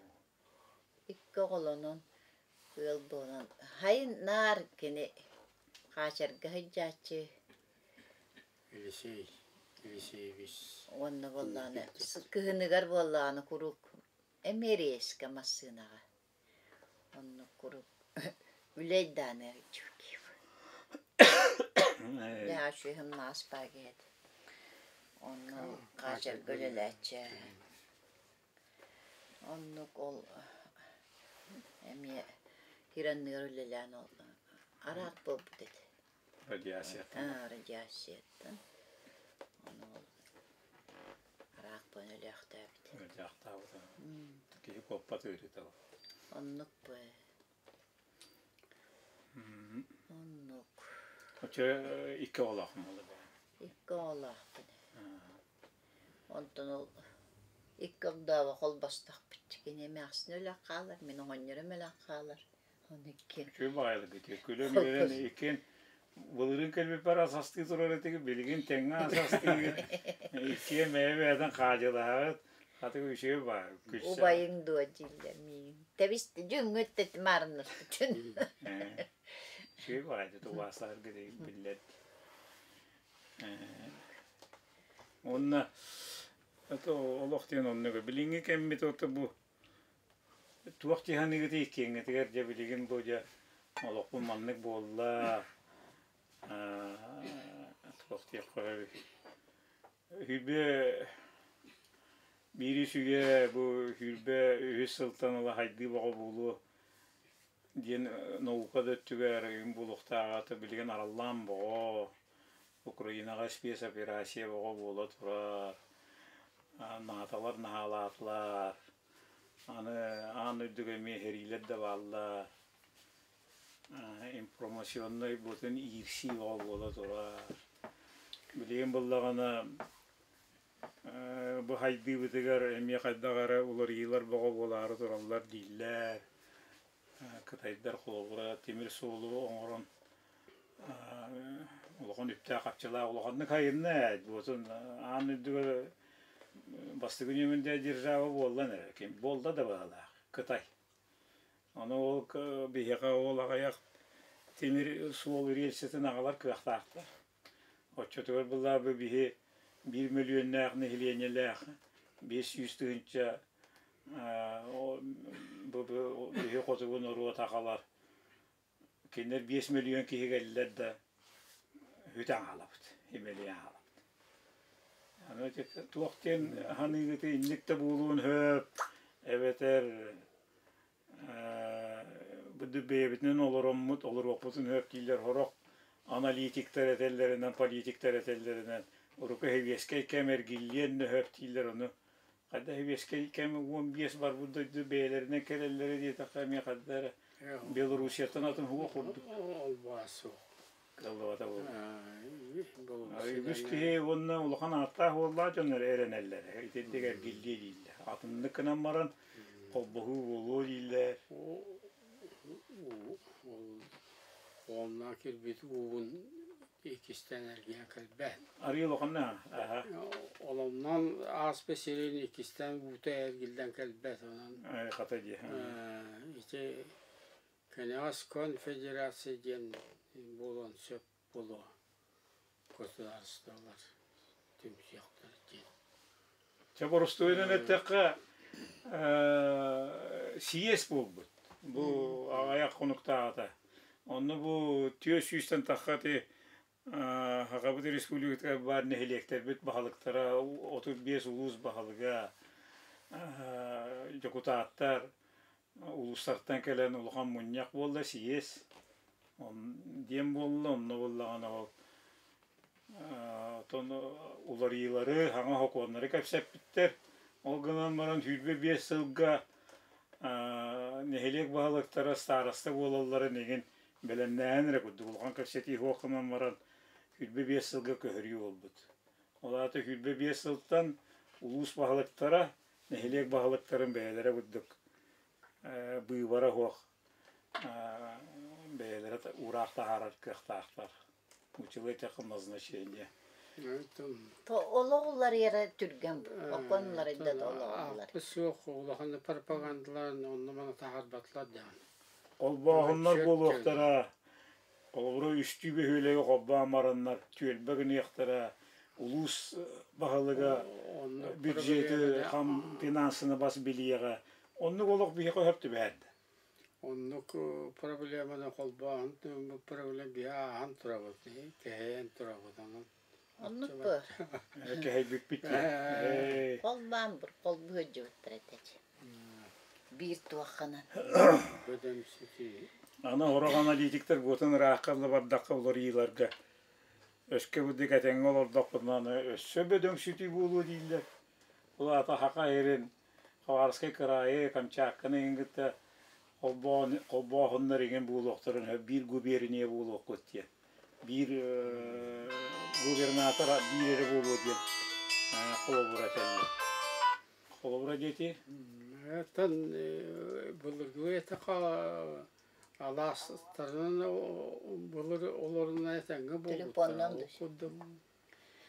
икки оҕолонон ыал буолан хайын наар кини хаачарга сылдьааччы Елисей Елисеевич Уонна буоллаҕына кыһыныгар буоллаҕына куруук эмиэ рейскэ массыынаҕа оннук куруук үлэйдааны Дьаачыһым нааспаа киһи Онно хаачарга үлэлээччи Оннук ол эмиэ Иранныгар үлэлээн ол араак буолбут этэ Радиацияттан. Радиацияттан. Ону ол араак буолан өлөөхтөөбүт. Өлөөхтөөбүт. Киһи куоппат ыарыыта ол. Оннук бу. Оннук. Оччо икки оҕолооххун буолла Икки оҕолоохпун. Онтон ол икки огдообо холбостохпут. Кини эмээхсин өлөн хаалар, мин оҕонньорум өлөн хаалар. Үчүгэй баҕайылык ити. Күлэн-үөрэн иккиэн былырыын кэлбиппэр асастыы турар этигит, билигин тэҥҥэ асастыыгыт. Иккиэн бэйэ-бэйэтин хаадьылаһаҕыт. Хатык үчүгэй баар. Күлсэ. Убайыҥ дуо дииллэр миигин. Тэбис дьүҥҥүт да маарыннаспытын. Үчүгэй баҕайы тубаастаһарга биллэр. Уонна олох диэн оннуга. Билиҥҥи кэммит ото бу Туох дии саныыгытый иккиэҥҥитигэр дьэ билигин бу дьэ олохпун маннык буолла туох диэххэ Үһүбэ биир үсүгэ бу сүүрбэ үһүс сылтан ыла хайдыы бөҕө буолуо диэн наука да өттүгэр ыйым буолуохтааҕа билигин араллаан бөҕө Украинаҕа спецоперация бөҕө буола турар нааталар наһаалаатылар Аны аан дойдуга эмиэ сэриилэр да бааллар, информационнай бутун иирсии бөҕө буола турар. Билигин буоллаҕына бу хайдыыбытыгар эмиэ хайдах эрэ уларыйыылар бөҕө буолаары тураллар дииллэр. Кытайдар холобура тимир суолу оҥорон улахан үптээх-харчылаах улаханнык айынна ээ буотун аан дойдуга бастакы нүөмэрдээх держава буоллан эрэ ким буолла да быһалаах Кытай ону ол биһиэхэ ол аҕыйах тимир суол рельсэтин аҕалар кыахтаахтар оччотугар былаабы биһи биир мөлүйүөннээх нэһилиэнньэлээх 500 тыһыынча бу биһи хотугу норуот аҕалар Кинилэр 5 мөлүйүөн киһи кэллилэр да, Хүтэн хаалабыт, имэлийэн хаалабыт. Аны туох диэн ханыыгыты инник да буолуон сөп, эбэтэр бу бэйэбитинэн олороммут, олоруохпутун сөп дииллэр сорох аналитиктар этэллэринэн, политиктар этэллэринэн урукку сэбиэскэй кэм эргиллиэн да сөп дииллэр, ону хайда сэбиэскэй кэм 15 барбыт дойду бэйэлэринэн кэлэллэрэ диэтэххэ эмиэ хайда эрэ Белоруссияттан атын суох курдук. Ол суох. Кыаллыбата буолуо. Үгүс киһи уонна улахан ааттаах уоллаах дьон эрэ эрэнэллэр. Итинник эргиллиэ дииллэр. Атыннык гынан баран холбоһуу буолуо дииллэр. Онно кирбит уубун иккистээн эргийэн кэлбэт. Арыы улаханна аха. Оломнон ааспыт сирин иккистээн уута эргиллэн кэлбэт онон. Хата дии. Ити Кэнэҕэс конфедерация диэн буолуон сөп буолуо государстволар түмсүөхтэрэ диэн. Чэ боростуойунан эттэххэ сийиэс буолбут. Бу аҕыйах хонуктааҕыта. Онно бу түөрт сүүстэн тахха ити Сахабыт Республикатыгар баар нэһилиэктэрбит баһылыктара, 35 улуус баһылыга, дьокутааттар улуустартан кэлэн улахан мунньах буолла, сийиэс диэн буолла, онно буоллаҕына ол оттон уларыйыылары, саҥа сокуоннары кэпсэппиттэр. Ол гынан баран 25 сылга нэһилиэк баһылыктара староста буолалларын игин бэлэмнээһин эрэ курдук улахан кэпсэтии суох гынан баран 25 сылга көһөрүү буолбут. Ол аата 25 сылтан улуус баһылыктара нэһилиэк баһылыктарын бэйэлэрэ курдук быыбара суох бэйэлэрэ уураах таһаарар кыахтаахтар. Училы этих назначение. Олох уларыйара түргэн окон уларыйда да олох улар. Суох улахан пропагандаларын онно маны таһаарбатылар даҕаны. Холбооһуннар буолуохтара. Холобура үстүү бөһүөлэги холбоон бараннар түөлбэ гыныахтара. Улуус баһылыга бюджеты хам финансыны бас билиэҕэ. Оннук олох биһиэхэ өһөп түбэһэрдэ. Оннук проблеманы холбооһун проблема биһи ааһан турабыт, кэһэйэн турабыт онон. Оннук буо. Кэһэйбиппит дии. Холбоон бур холбуу сылдьыбыттар этэ Биир туохханан. Бөдөмсүтүү. Аны сорох аналитиктар буотун ыраахха да бардахха уларыйыыларга өскө бурдук этэҥҥэ олордохпутуна аны өссө бөдөҥсүтүү буолуо дииллэр. Ол аата Саха сирин Хабаровскай кыраайы, Камчатканы иҥин кытта холбооһуннар иҥин буолуохтарын биир губерния буолуохпут диэн. Биир губернатор биир эрэ буолуо диэн холобура этэллэр. Холобура диэти? Оттон былыргы эттэххэ алаастарынан былыр олорунан этэҥҥэ буолбуттара. Ол курдук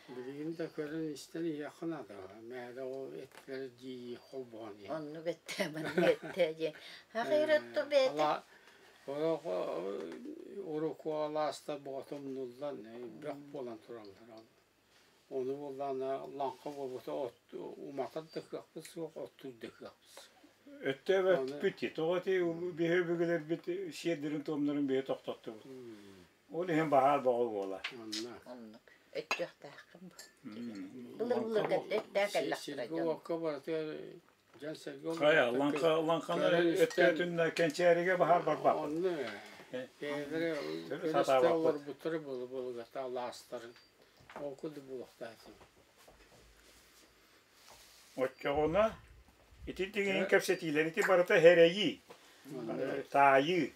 билигин да көрөн-истэн иһиэххэ наада. Мээлэ ол эттилэр дии холбоон иһэн. Оннук эттэ, маннык эттэ диэн. Хахыйратту бэйэтэ. Урукку алаастар боҕото умнуллан, бөх буолан тураллар. Ону буоллаҕына лаҥха буолбута от уматар да кыахпыт суох, оттуур да кыахпыт суох. Өттөөбөппүт дии. Тоҕо ити биһи өбүгэлэрбит сиэрдэрин-туомнарын биһи тохтоттубут. Ол иһин баһаар бөҕө буола. Онно. Оннук. Өттүөхтээххин бу. Былыр-былырга өттөөх кэллэхтэрэ Сиргэ дьон. уокка барытыгар дьон-сэргэ Хайа, олорбута лаҥха лаҥханы көрөн-истэн өттөөтүннэ кэнчээригэ баһаар барбаппыт. онно бэйэлэрэ Төрүт көрө-истэ сатаабаппыт. олорбуттара буола-буолугата алаастарын. Ол курдук буолуохтаах Оччоҕуна ити дигиҥин кэпсэтиилэр ити барыта эрэйии, таайыы.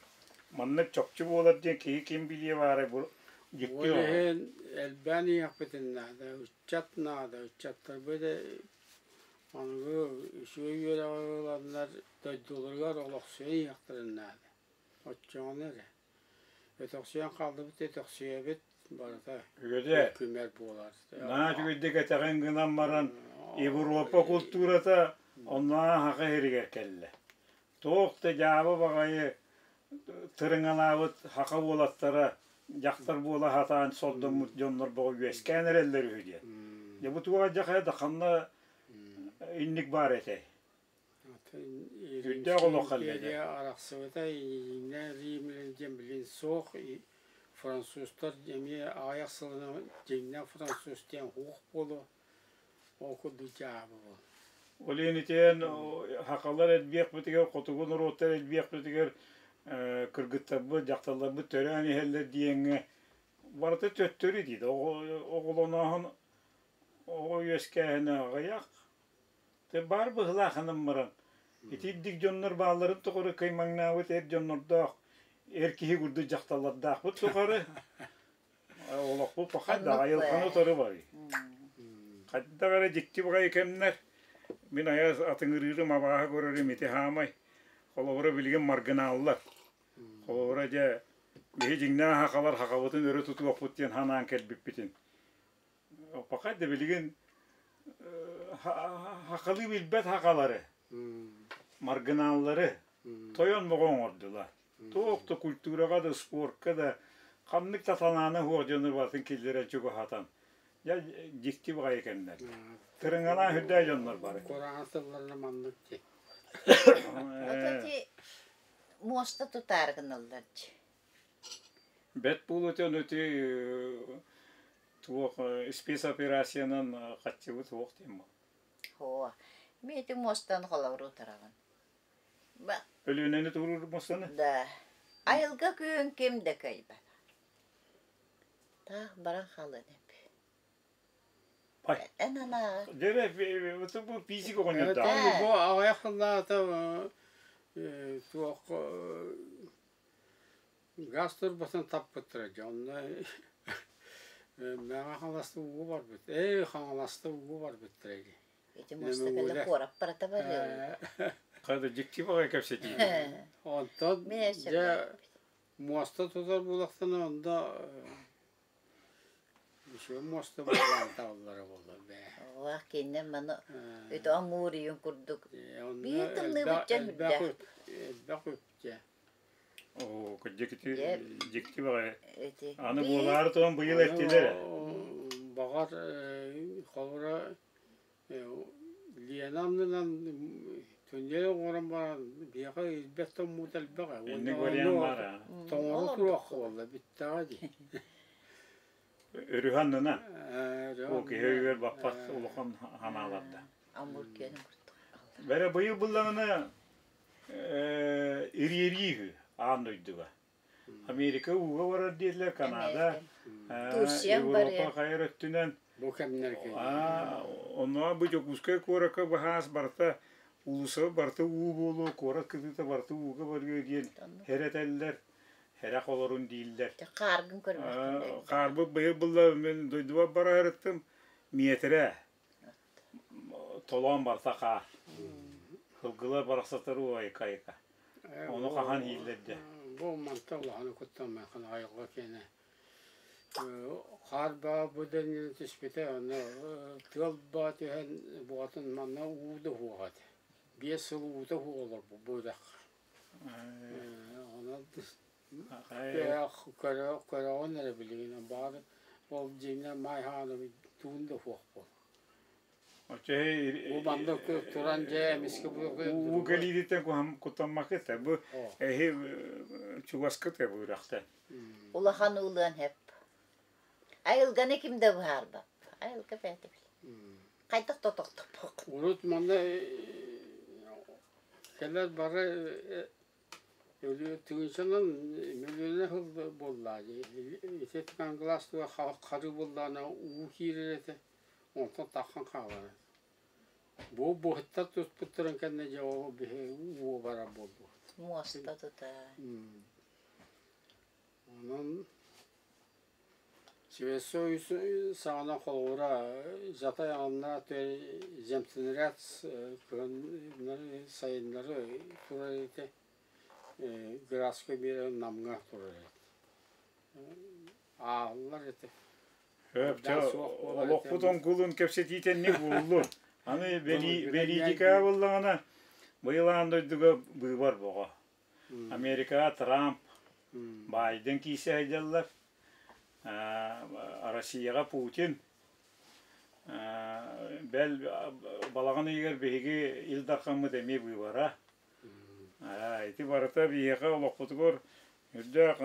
Маннык чопчу буолар диэн киһи ким билиэ баарай бу дьикти Ол иһин элбээн иһиэхпитин наада, ыччат наада, ыччаттарбыт аныгы үчүгэй үөрэҕи ыланнар дойдуларыгар олохсуйан иһиэхтэрин наада. Оччоҕуна эрэ Өтөхсүйэн хааллыбыт өтөхсүйэбит барыта Үөдэ күмэр буолар. Наһаа үчүгэйдик этэҕин гынан баран Европа култуурата оннооҕо саха сиригэр кэллэ. Туох да дьаабы баҕайы тырыҥалаабыт саха уолаттара дьахтар буола сатаан сордоммут дьоннор бөҕө үөскээн эрэллэр үһү диэн. Дьэ бу туох дьахайа да ханна инник баар этэй? Үрдээх олох кэллэ Империя арахсыбыта иннинэ Римлян диэн билин суох. Французтар эмиэ аҕыйах сылынан дьиҥнээх француз диэн суох буолуо, ол курдук дьаабы буолла. Ол иһин итиэн сахалар элбиэхпитигэр, хотугу норуоттар элбиэхпитигэр кыргыттарбыт, дьахталларбыт төрөөн иһэллэр диэҥҥэ барыта төттөрү диир. Оҕолонооһун оҕо үөскээһинэ аҕыйах. Баар быһылаахынан баран итирдик дьоннор баалларын тухары кыймаҥнаабыт эр дьоннордоох эр киһи курдук дьахталлардаахпыт тухары олохпут хайдах айылҕаны утары барый. Хайдах эрэ дьикти баҕайы кэмнэр мин айа атыҥырыырым абааһы көрөрүм ити хаамай холобура билигин маргынааллар. Холобура дьэ биһи дьиҥнээх хахалар хахабытын өрө тутуохпут диэн санаан кэлбиппитин Пока да билигин хахалыы билбэт хахалары, маргынааллары тойон моҕо оҥордулар. Туох да культураҕа да, спортка да ханнык да талаана суох дьону барытын киллэрэн чугаһатан дьэ дьикти баҕайы кэмнэр. Тырыҥалаан сүрдээх дьоннор бары. Кураан сылларына маннык дии. Ити муоста тутаары гыналлар дии. Бэт буолуотун ити туох спецоперациянан хаччыбыт суох диэн буол. Һоо, мин ити муостан холобур утараҕын. Өлүөнэни туоруур муостаны? Да. Айылга күөн ким да кыайбат. Таах баран хаалан эп. Пай. Эн анааҕа. Дьэ, бу физик оҕонньордоох. Бу аҕыйах сыллааҕыта туох Газ турбатын таппыттара дьэ онно Мэҥэ Хаҥаласта уу барбыт. Ээ Хаҥаласта уу барбыттара дии. Ити муоста кэлэ куорат барата барыа. Хада дьикти баҕайы кэпсэтии. Онтон дьэ муоста тутар буолахтана онно үчүгэй муоста буолан тааллара буолла бээ. Олох кининэн маны үтө амуур ийин курдук биир тымныыбыт дьэ элбэх үп элбэх үп дьэ. Оо, дьикти, дьикти баҕайы. Аны буолаары туран быйыл эттилэр. Баҕар, холобура, Лена аннынан түннэри оҥорон баран, биһиэхэ ирбэт тоҥмут элбэх. Инник вариант баар аа. Тоҥоро туруох буолла, бүттэҕэ дии. Өрүһ аннынан. Ол киһи өйүгэр баппат улахан ханааларда. Амур киэнин курдук. Бэрэ быйыл буллаҕына ириэрии үһү аан дойдуга. Америка ууга барар диэтилэр, Канада, Европа хайар өттүнэн. Бу кэмнэргэ. Онно бу Дьокуускай куоракка баһаас барыта уулусса барыта уу буолуо, куорат кытыыта барыта ууга барыа диэн хэрэтэллэр, хэрэх олорун дииллэр. Хааргын көрбөккүн. Хаарбыт быйыл булла мин дойдубар барарыттым миэтэрэ Толоон барыта хаар. Сылгылар барахсаттар уойка-айка. Ону хаһан ииллэр дьэ. Бу манта улаханы куттаммаккын айылҕа киэнэ. Хаар баа бу дэннин түспүтэ, онно тыал баа түһэн буҕатын манна уу да уһуоҕа этэ. 5 сыл уута уһуох олорбут бу үрэх. Онон көрөҕүн эрэ билигин баар ол дьиҥэ маай хааны тугун да суох буол. Бу манна туран дьэ эмискэ Уу кэлиититтэн куттаммаккыт бу эһи чугаскыт бу үрэхтэн. Улахан уулуан хэп. Айылганы ким да быһаарбат. Айылга бэйэтэ билэр. Хайдах да тохтоппок. Урут манна кэлэр бары Өлүү тыһыынчанан мөлүйүөнэ сыл буолла дии. Ити Кангалаастыга харыы буоллаҕына уу киирэр этэ, онтон таххан хаалара. Бу быһыттар туспуттарын кэннэ дьэ ол биһи уу барар буоллубут. Муоста тута. Онон Советской саҕана холобура Жатай аннаа земснаряд кыһыннары сайыннары турар этэ Градскай биэрэ Намҥа турар этэ ааһыллар этэ Олохпут оҥкулун кэпсэтиитэнник буллу. Аны бэлиитикэ буоллаҕына быйыл аан дойдуга быыбар боҕо. Америкаҕа Трамп, Байден киирсэ сылдьаллар. Россияҕа Путин. Бэл балаҕан ыйыгар биһиги Ил Дархаммыт эмиэ быыбара. Ити барыта биһиэхэ олохпутугар үрдээх.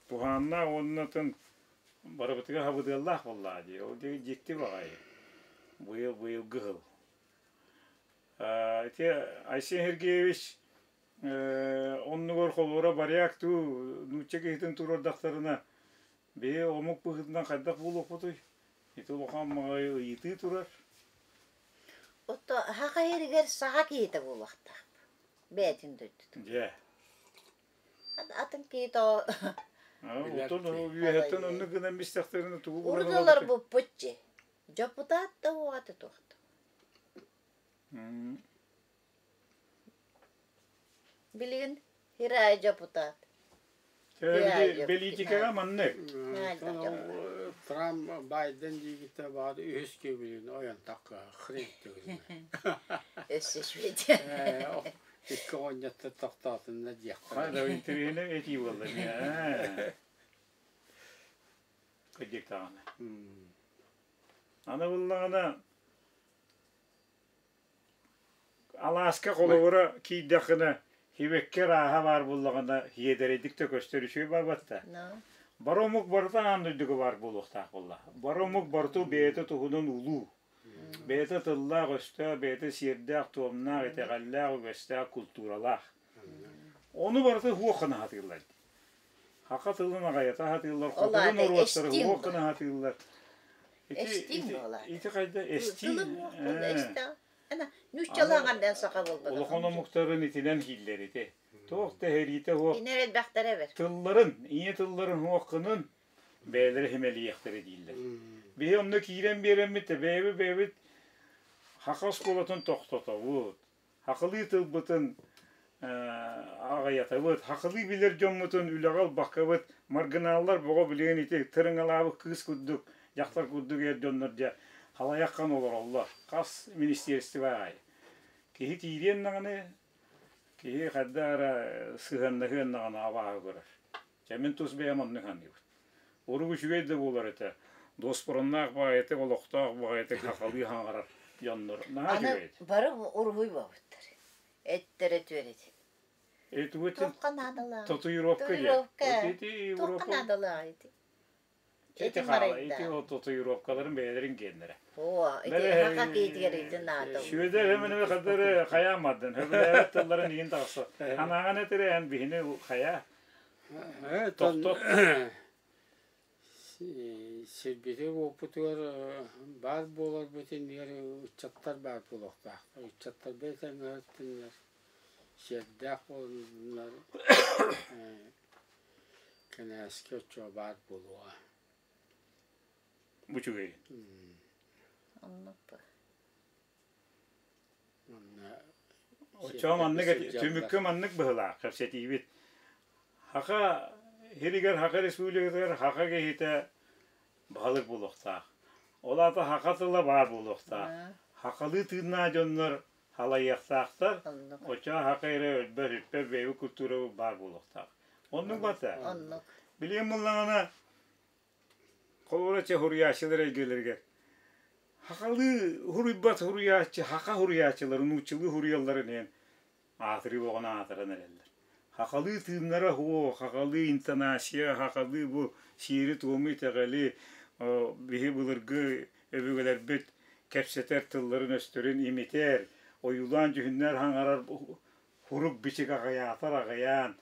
Туһааннаах уонна атын барыбытыгар хабыдыаллаах буоллаҕа дии. Ол дьикти баҕайы. Быйыл быйылгы сыл. Ити Айсен Сергеевич оннугар холура варяг туу нуучча киһитин туруордахтарына биһи омук быһыытынан хайдах буолуохпутуй? Ити улахан маҕайы ыйытыы турар. Ото саха иһигэр саха киһитэ буолуохтаах. Бэйэтин дойдутун. Дьэ. Атын киһи тоҕо Отон үөһэттэн оннук гынан бистэхтэринэ тугу булан Урут олорбуппут дьи. Дьоппутаат да уоҕата туохта. Билигин Хирай дьопутаат. Бэлиитикэҕэ маннык. Трамп Байден диигитэ баар үһүс киһибилин ойон такка хрен Өссө шведия. Икки оҕонньоттор тохтоотунна диэххэ. Да интэриэһинэй этии буолла. Кырдьык даҕаны. Аны буллаҕына алааска холобура киирдэххинэ хибэккэ ырааһа баар буоллаҕына иэдэрэйдик да көстөр үчүгэй барбат да. Бары омук барыта аан дойдуга баар буолуохтаах буолла. Бары омук барыта бэйэтэ туһунан улуу. Бэйэтэ тыллаах-өстөөх, бэйэтэ сиэрдээх-туомнаах, итэҕэллээх, үгэстээх, култууралаах. Ону барыта уох гына сатыыллар. Хака тылын аҕайата сатыыллар, Ол хотугу аата норуоттары эстиҥ уох бу. гына сатыыллар. Ити, Эстиҥ ити, буолаат. ити хайда эстии Тылым уох буолла эстэҕ. Ана Аны нууччалааҕардан саха буолбатах. улахан омуктарын итинэн иһиллэр ити. Туох да эһэриитэ суох Кинилэр элбэхтэрэ бэр. тылларын, ийэ тылларын суох гынын бэйэлэрэ симэлийиэхтэрэ дииллэр. Биһи онно киирэн биэрэммит бэйэбит бэйэбит саха оскуолатын тохтотобут, сахалыы тылбытын аҕыйатабыт, сахалыы билэр дьоммутун үлэҕэ ылбаккабыт, маргынааллар боҕо билигин ити тырыҥалаабыт кыыс курдук, дьахтар курдук эр дьоннор дьэ халайаххан олороллор. Хас министиэристибэ аайы. Киһи киириэн даҕаны, киһи хайда эрэ сыһыаннаһыан даҕаны абааһы көрөр. Дьэ мин тус бэйэм оннук саныыбын. Урук үчүгэй да буолар этэ. Дуоспуруннаах баҕайытык, олохтоох баҕайытык сахалыы хаҥарар дьоннор наһаа Аны үчүгэй этэ. бары уруһуй буолбуттар. Эттэрэ түөрэтин. Этуэтин Туохха наадалаах? татуировка диэн. Татуировка. Ити Туохха Европа наадалаах ити? Ити Ити хаала, ити марайда. ол татуировкаларын бэйэлэрин гиэннэрэ. О, ити Бэрэ хака киитигэр ити наада. Сүөдэр эминэ хадары хайаамадын. Хөбүлээбэт тылларын иһин тахса. Ханаҕан этире эн биһини хайа. Тохтот. Сирбитин уоппутугар баар буоларбыт иннигэр ыччаттар баар буолуохтаахтар. Ыччаттар бэйэтэ сиэрдээх буоллуннар кэнээски оччо баар буолуоҕа. Бу үчүгэй. Оннук. Оччоҕо маннык түмүккэ маннык быһылаах кэпсэтиибит. Хаха сиригэр, Хаха республикатыгар хаха киһитэ баһылык буолуохтаах. Ол аата хаха тыла баар буолуохтаах. Хахалыы тыыннаах дьоннор халайыахтаахтар. Оччоҕо хаха эрэ өлбөт-сүппэт бэйэбит культурабыт баар буолуохтаах. Оннук бата. Оннук. Билигин буллаҕына Холобура, чэ, суруйааччылар эйгэлэригэр сахалыы суруйбат суруйааччы, саха суруйааччылары нууччалыы суруйалларын иһин аатырыы боҕоно аатыран эрэллэр. Сахалыы тыыннара суох, сахалыы интонация, сахалыы бу сиэри-туому итэҕэли биһи былыргы өбүгэлэрбит кэпсэтэр тылларын-өстөрүн имитэр, ойуулаан-дьүһүннээн саҥарар сурук-бичик аҕыйаатар аҕыйаан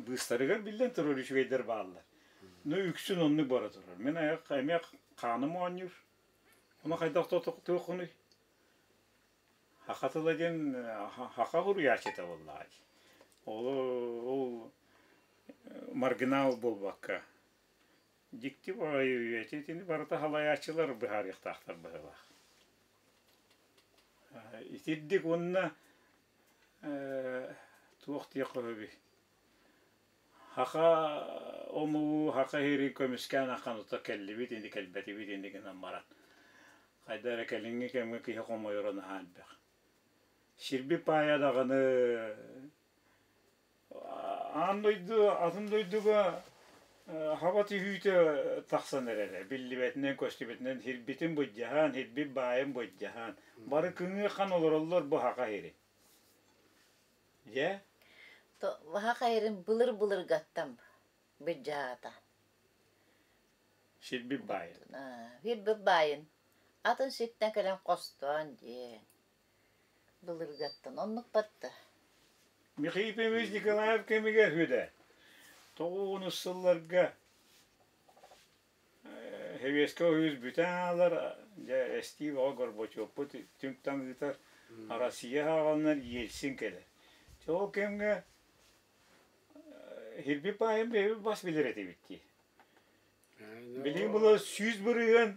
быыстарыгар биллэн турар үчүгэйдэр бааллар. Ну үксүн оннук бара турар. Мин айах эмиэ хааным оонньуур. Ону хайдах тохтуоххунуй? Хаха тыла диэн хаха суруйааччыта буоллаҕа дии. Ол ол маргинал буолбакка дьикти баҕайы үйэтэ итини барыта халайааччылар быһаарыахтаахтар быһыылаах. Итирдик уонна туох диэххэ сөбүй? Хаха омугу, хаха иһири көмүскээн ахан ута кэллибит ини кэлбэтибит ини гынан баран. Хайда эрэ кэлиҥҥи кэмҥэ киһи хомойоро наһаа элбэх. Сирбит паайа даҕаны аан дойду атын дойдуга хаба түһүүтэ тахсан эрэрэ биллибэтинэн көстүбэтинэн сирбитин былдьаһан сирбит баайын былдьаһан бары кыҥыы-хан олороллор бу хаха сири дьэ Хаха сирин былыр-былыргаттан. Быдьаата. Сирбит баайын. Сирбит баайын. Атын сиртэн кэлэн хостоон диэн. Былыргаттан оннук батта. Михаил Ефимович Николаев кэмигэр үһү Тоҕуонус сылларга Сэбиэскэй Союз бүтэн хаалар, дьэ эстии бөҕө Горбачевпут түҥ-таҥ ыытар, Россия хааланнар Ельцин кэлэр. Дьэ ол кэмҥэ Хирби баайын бэйэбит бас билэр этибит дии. Билигин була 100%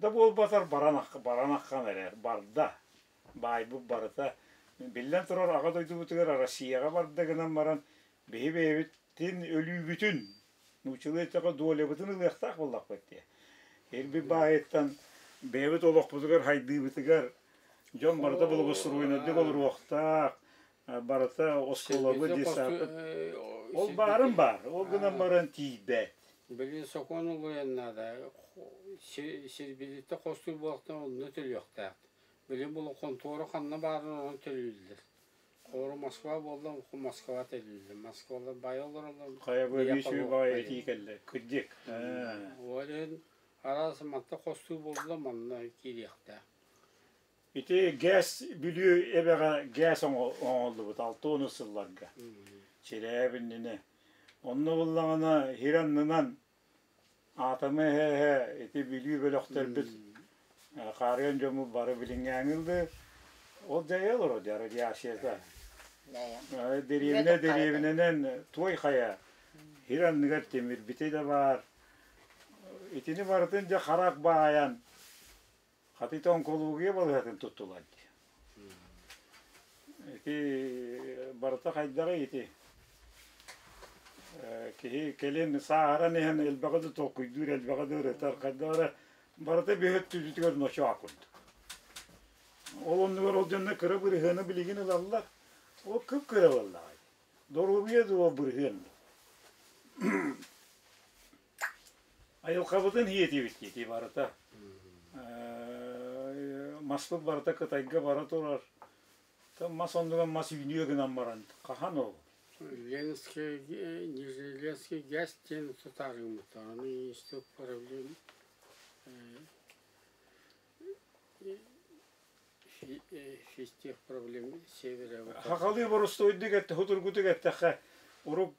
да буолбатар баран баран аххан эрэр, барда. Баайбыт барыта. Биллэн турар, аҕа дойдубутугар Россияҕа барда гынан баран, биһи бэйэбитин өлүүбүтүн, нууччалыы эттэххэ долябытын ылыахтаах буоллахпыт дии. Ирбит баайыттан бэйэбит олохпутугар, хайдыыбытыгар дьон барыта благоустроеннайдык олоруохтаах, барыта оскуолабыт, детсадпыт. Ол баарын баар, ол гынан баран тиийбэт. Билигин сокуон уларыйан наада. Сирбититтэн хостуур буолуохтан онно төлүөхтээх. Билигин булан хонтуора ханна баарын онон төлүүллэр. Холобура Москва буолла, Москва төлүүллэр. Москвалар баайа олороллор. Хайа бу эбии баҕайы этии кэллэ. Кырдьык. Ол иһин араас манта хостуур буолла манна киириэхтээх. Ити ГЭС Бүлүү эбэҕэ ГЭС оҥоһуллубут 60 сылларга. Чирээп иннинэ. Онно буллаҕына сир аннынан атомы эһэ-эһэ ити Бүлүү бөлөхтөрбүт хаарыан дьоммут бары билиҥҥээҥи ылды. Ол дьайа олорор дьэ радиацията. Дэриэбинэ дэриэбинэнэн туой хайа сир анныгар тимирбитэ да баар. Итини барытын дьэ харах баайан Хатыйта онкология балыыһатын туттулар дии. Ити барыта хайдаҕый ити? Киһи кэлин сааһыран иһэн элбэҕи да толкуйдуур, элбэҕи да ырытар, хайдах эрэ барыта бүһүт түзүтүгэр ночоо курдук. Ол оннугар ол дьонно кыра бырыһыаны билигин ылаллар. Ол кып-кыра буоллаҕай. Доруобуйа да ол бырыһыан. Айылҕабытын иһиэтибит дии барыта. Маспыт барыта Кытайга бара турар. Мас оннугар мас үүнүө гынан баран хаһан ол? Ленский, Нижнеленский ГЭС диэн тутаарыыммыттар. Ону институт проблем физтех проблем севера. Хахалыы боростуойдук этте, хутургутук эттэххэ, урук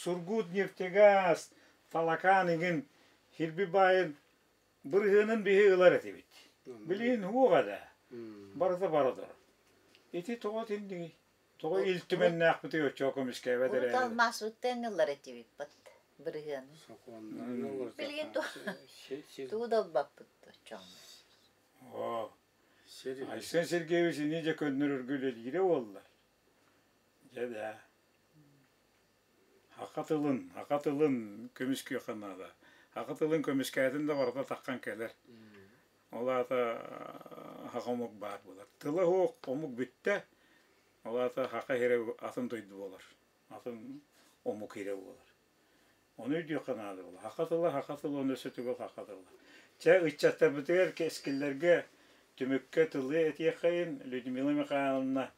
Сургут нефтегаз, Талакан игин Хирби баайын бырыһыанын биһи ылар этибит. Билигин уоҕа да, барыта бара турар. Ити тоҕо итинниги? Тоҕо Ил Түмэннээхпитий оччоҕо көмүскээбэт Урут эрээри? алмаасбыттан ылар этибит бырыһыаны. Билигин тугу да ылбаппыт оччоҕуна. Оо, Айсен Сергеевич ини дьэ көннөрөргө үлэлиирэ буоллар. Дьэ да. Саха тылын, саха тылын көмүскүөххэ наада. Саха тылын көмүскээтин да барыта таххан кэлэр. Ол аата саха омук баар буолар. Тыла суох омук бүттэ, ол аата саха сирэ атын дойду буолар. Атын омук сирэ буолар. Ону өйдүөххэ наада буолар. Саха тыла, саха тыла, ону өссө төгүл саха тыла. Чэ, ыччаттарбытыгар кэскиллэргэ түмүккэ тылы этиэххэйин Людмила Михайловна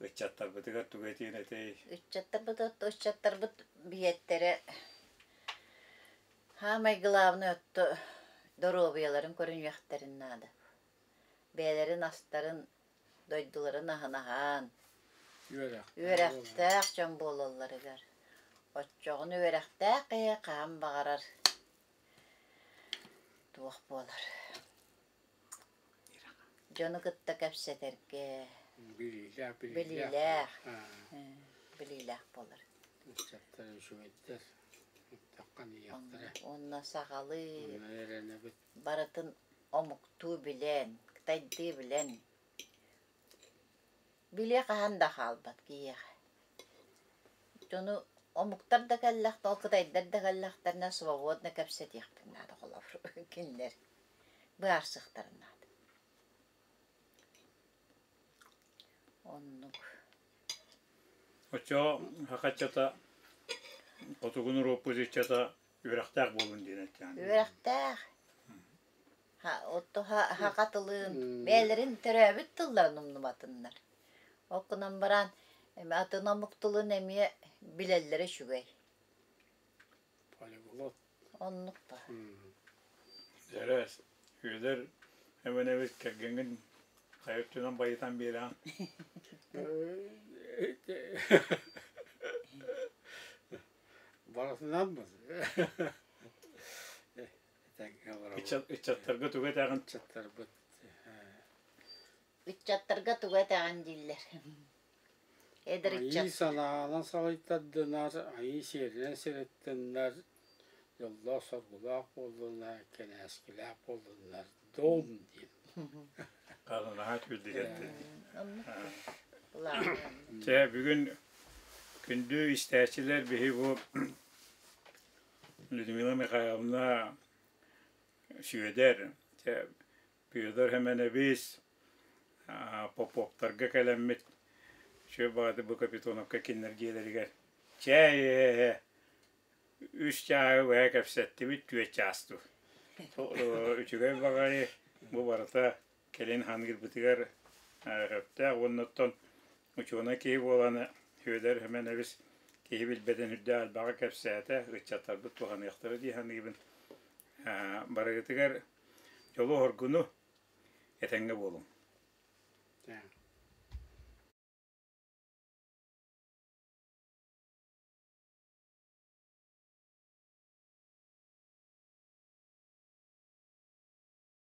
ыччаттарбытыгар тугу этиэн этэй? Ыччаттарбыт ыччаттарбыт биһиэттэрэ Саамай главное отто доруобуйаларын көрүнүөхтэрин наада. Бэйэлэрин астарын, дойдуларын аһын аһаан, үөрэхтээх дьон буолалларыгар. Оччоҕуна үөрэхтээх киһи хаһан баҕарар туох буолар. Дьону кытта кэпсэтэргэ билиилээх, билиилээх буолар. Ыччаттар үчүгэйдэр, Уонна сахалыы барытын омуктуу билэн, кытайдыы билэн, билиэ хаһан да хаалбат киһиэхэ. Дьону омуктар да кэллэхтэринэ, ол кытайдар да кэллэхтэринэ свободно кэпсэтиэхпин наада холобур кинилэр быһаарсыахтарын наада. Оннук. Оччоҕо саха ыччата хотугу норуоппут ыччата үөрэхтээх буолун диэн эттэҕин. Үөрэхтээх. Отто саха тылын бэйэлэрин төрөөбүт тылларын умнубатыннар. Ол гынан баран Эми атын омук тылын эмиэ билэллэрэ үчүгэй. Полиглот. Оннук ба. Дьэрээс, Үөдэр Эмэнэбит кэргэҥҥин хайа өттүнэн байытан биэрэҕин? Барытынан Ыччаттарга тугу этэҕин? Ыччаттарбыт Ыччаттарга тугу этэҕин дииллэр. Эдэр Айыы ыччат. санаанан салайтардынар, айыы сиэринэн сирэттиннэр, дьоллоох-соргулаах буоллуннар, кэнээскилээх буоллуннар, дом диэн. Хаалынаһа түүрдүгэр Оннук былааннанна. Чэ, бүгүн күндү истээччилэр биһи бу Людмила Михайловна Сүөдэр, чэ, Петр Хэмэнэбис Поповтарга кэлэммит Үчүгэй баҕайытык бу Капитоновка кинилэр дьиэлэригэр чээй эһэ үс чааһы быһа кэпсэттибит түөрт чаас дуу. Үчүгэй баҕайы бу барыта кэлин ханыырбытыгар сөптөөх уонна оттон учуонай киһи буолан Сүөдэр Хэмэнэбис киһи билбэтин үрдээх элбэҕи кэпсээтэ, ыччаттарбыт туһаныахтара дии саныыбын. Барыгытыгар дьолу-соргуну, этэҥҥэ буолуҥ.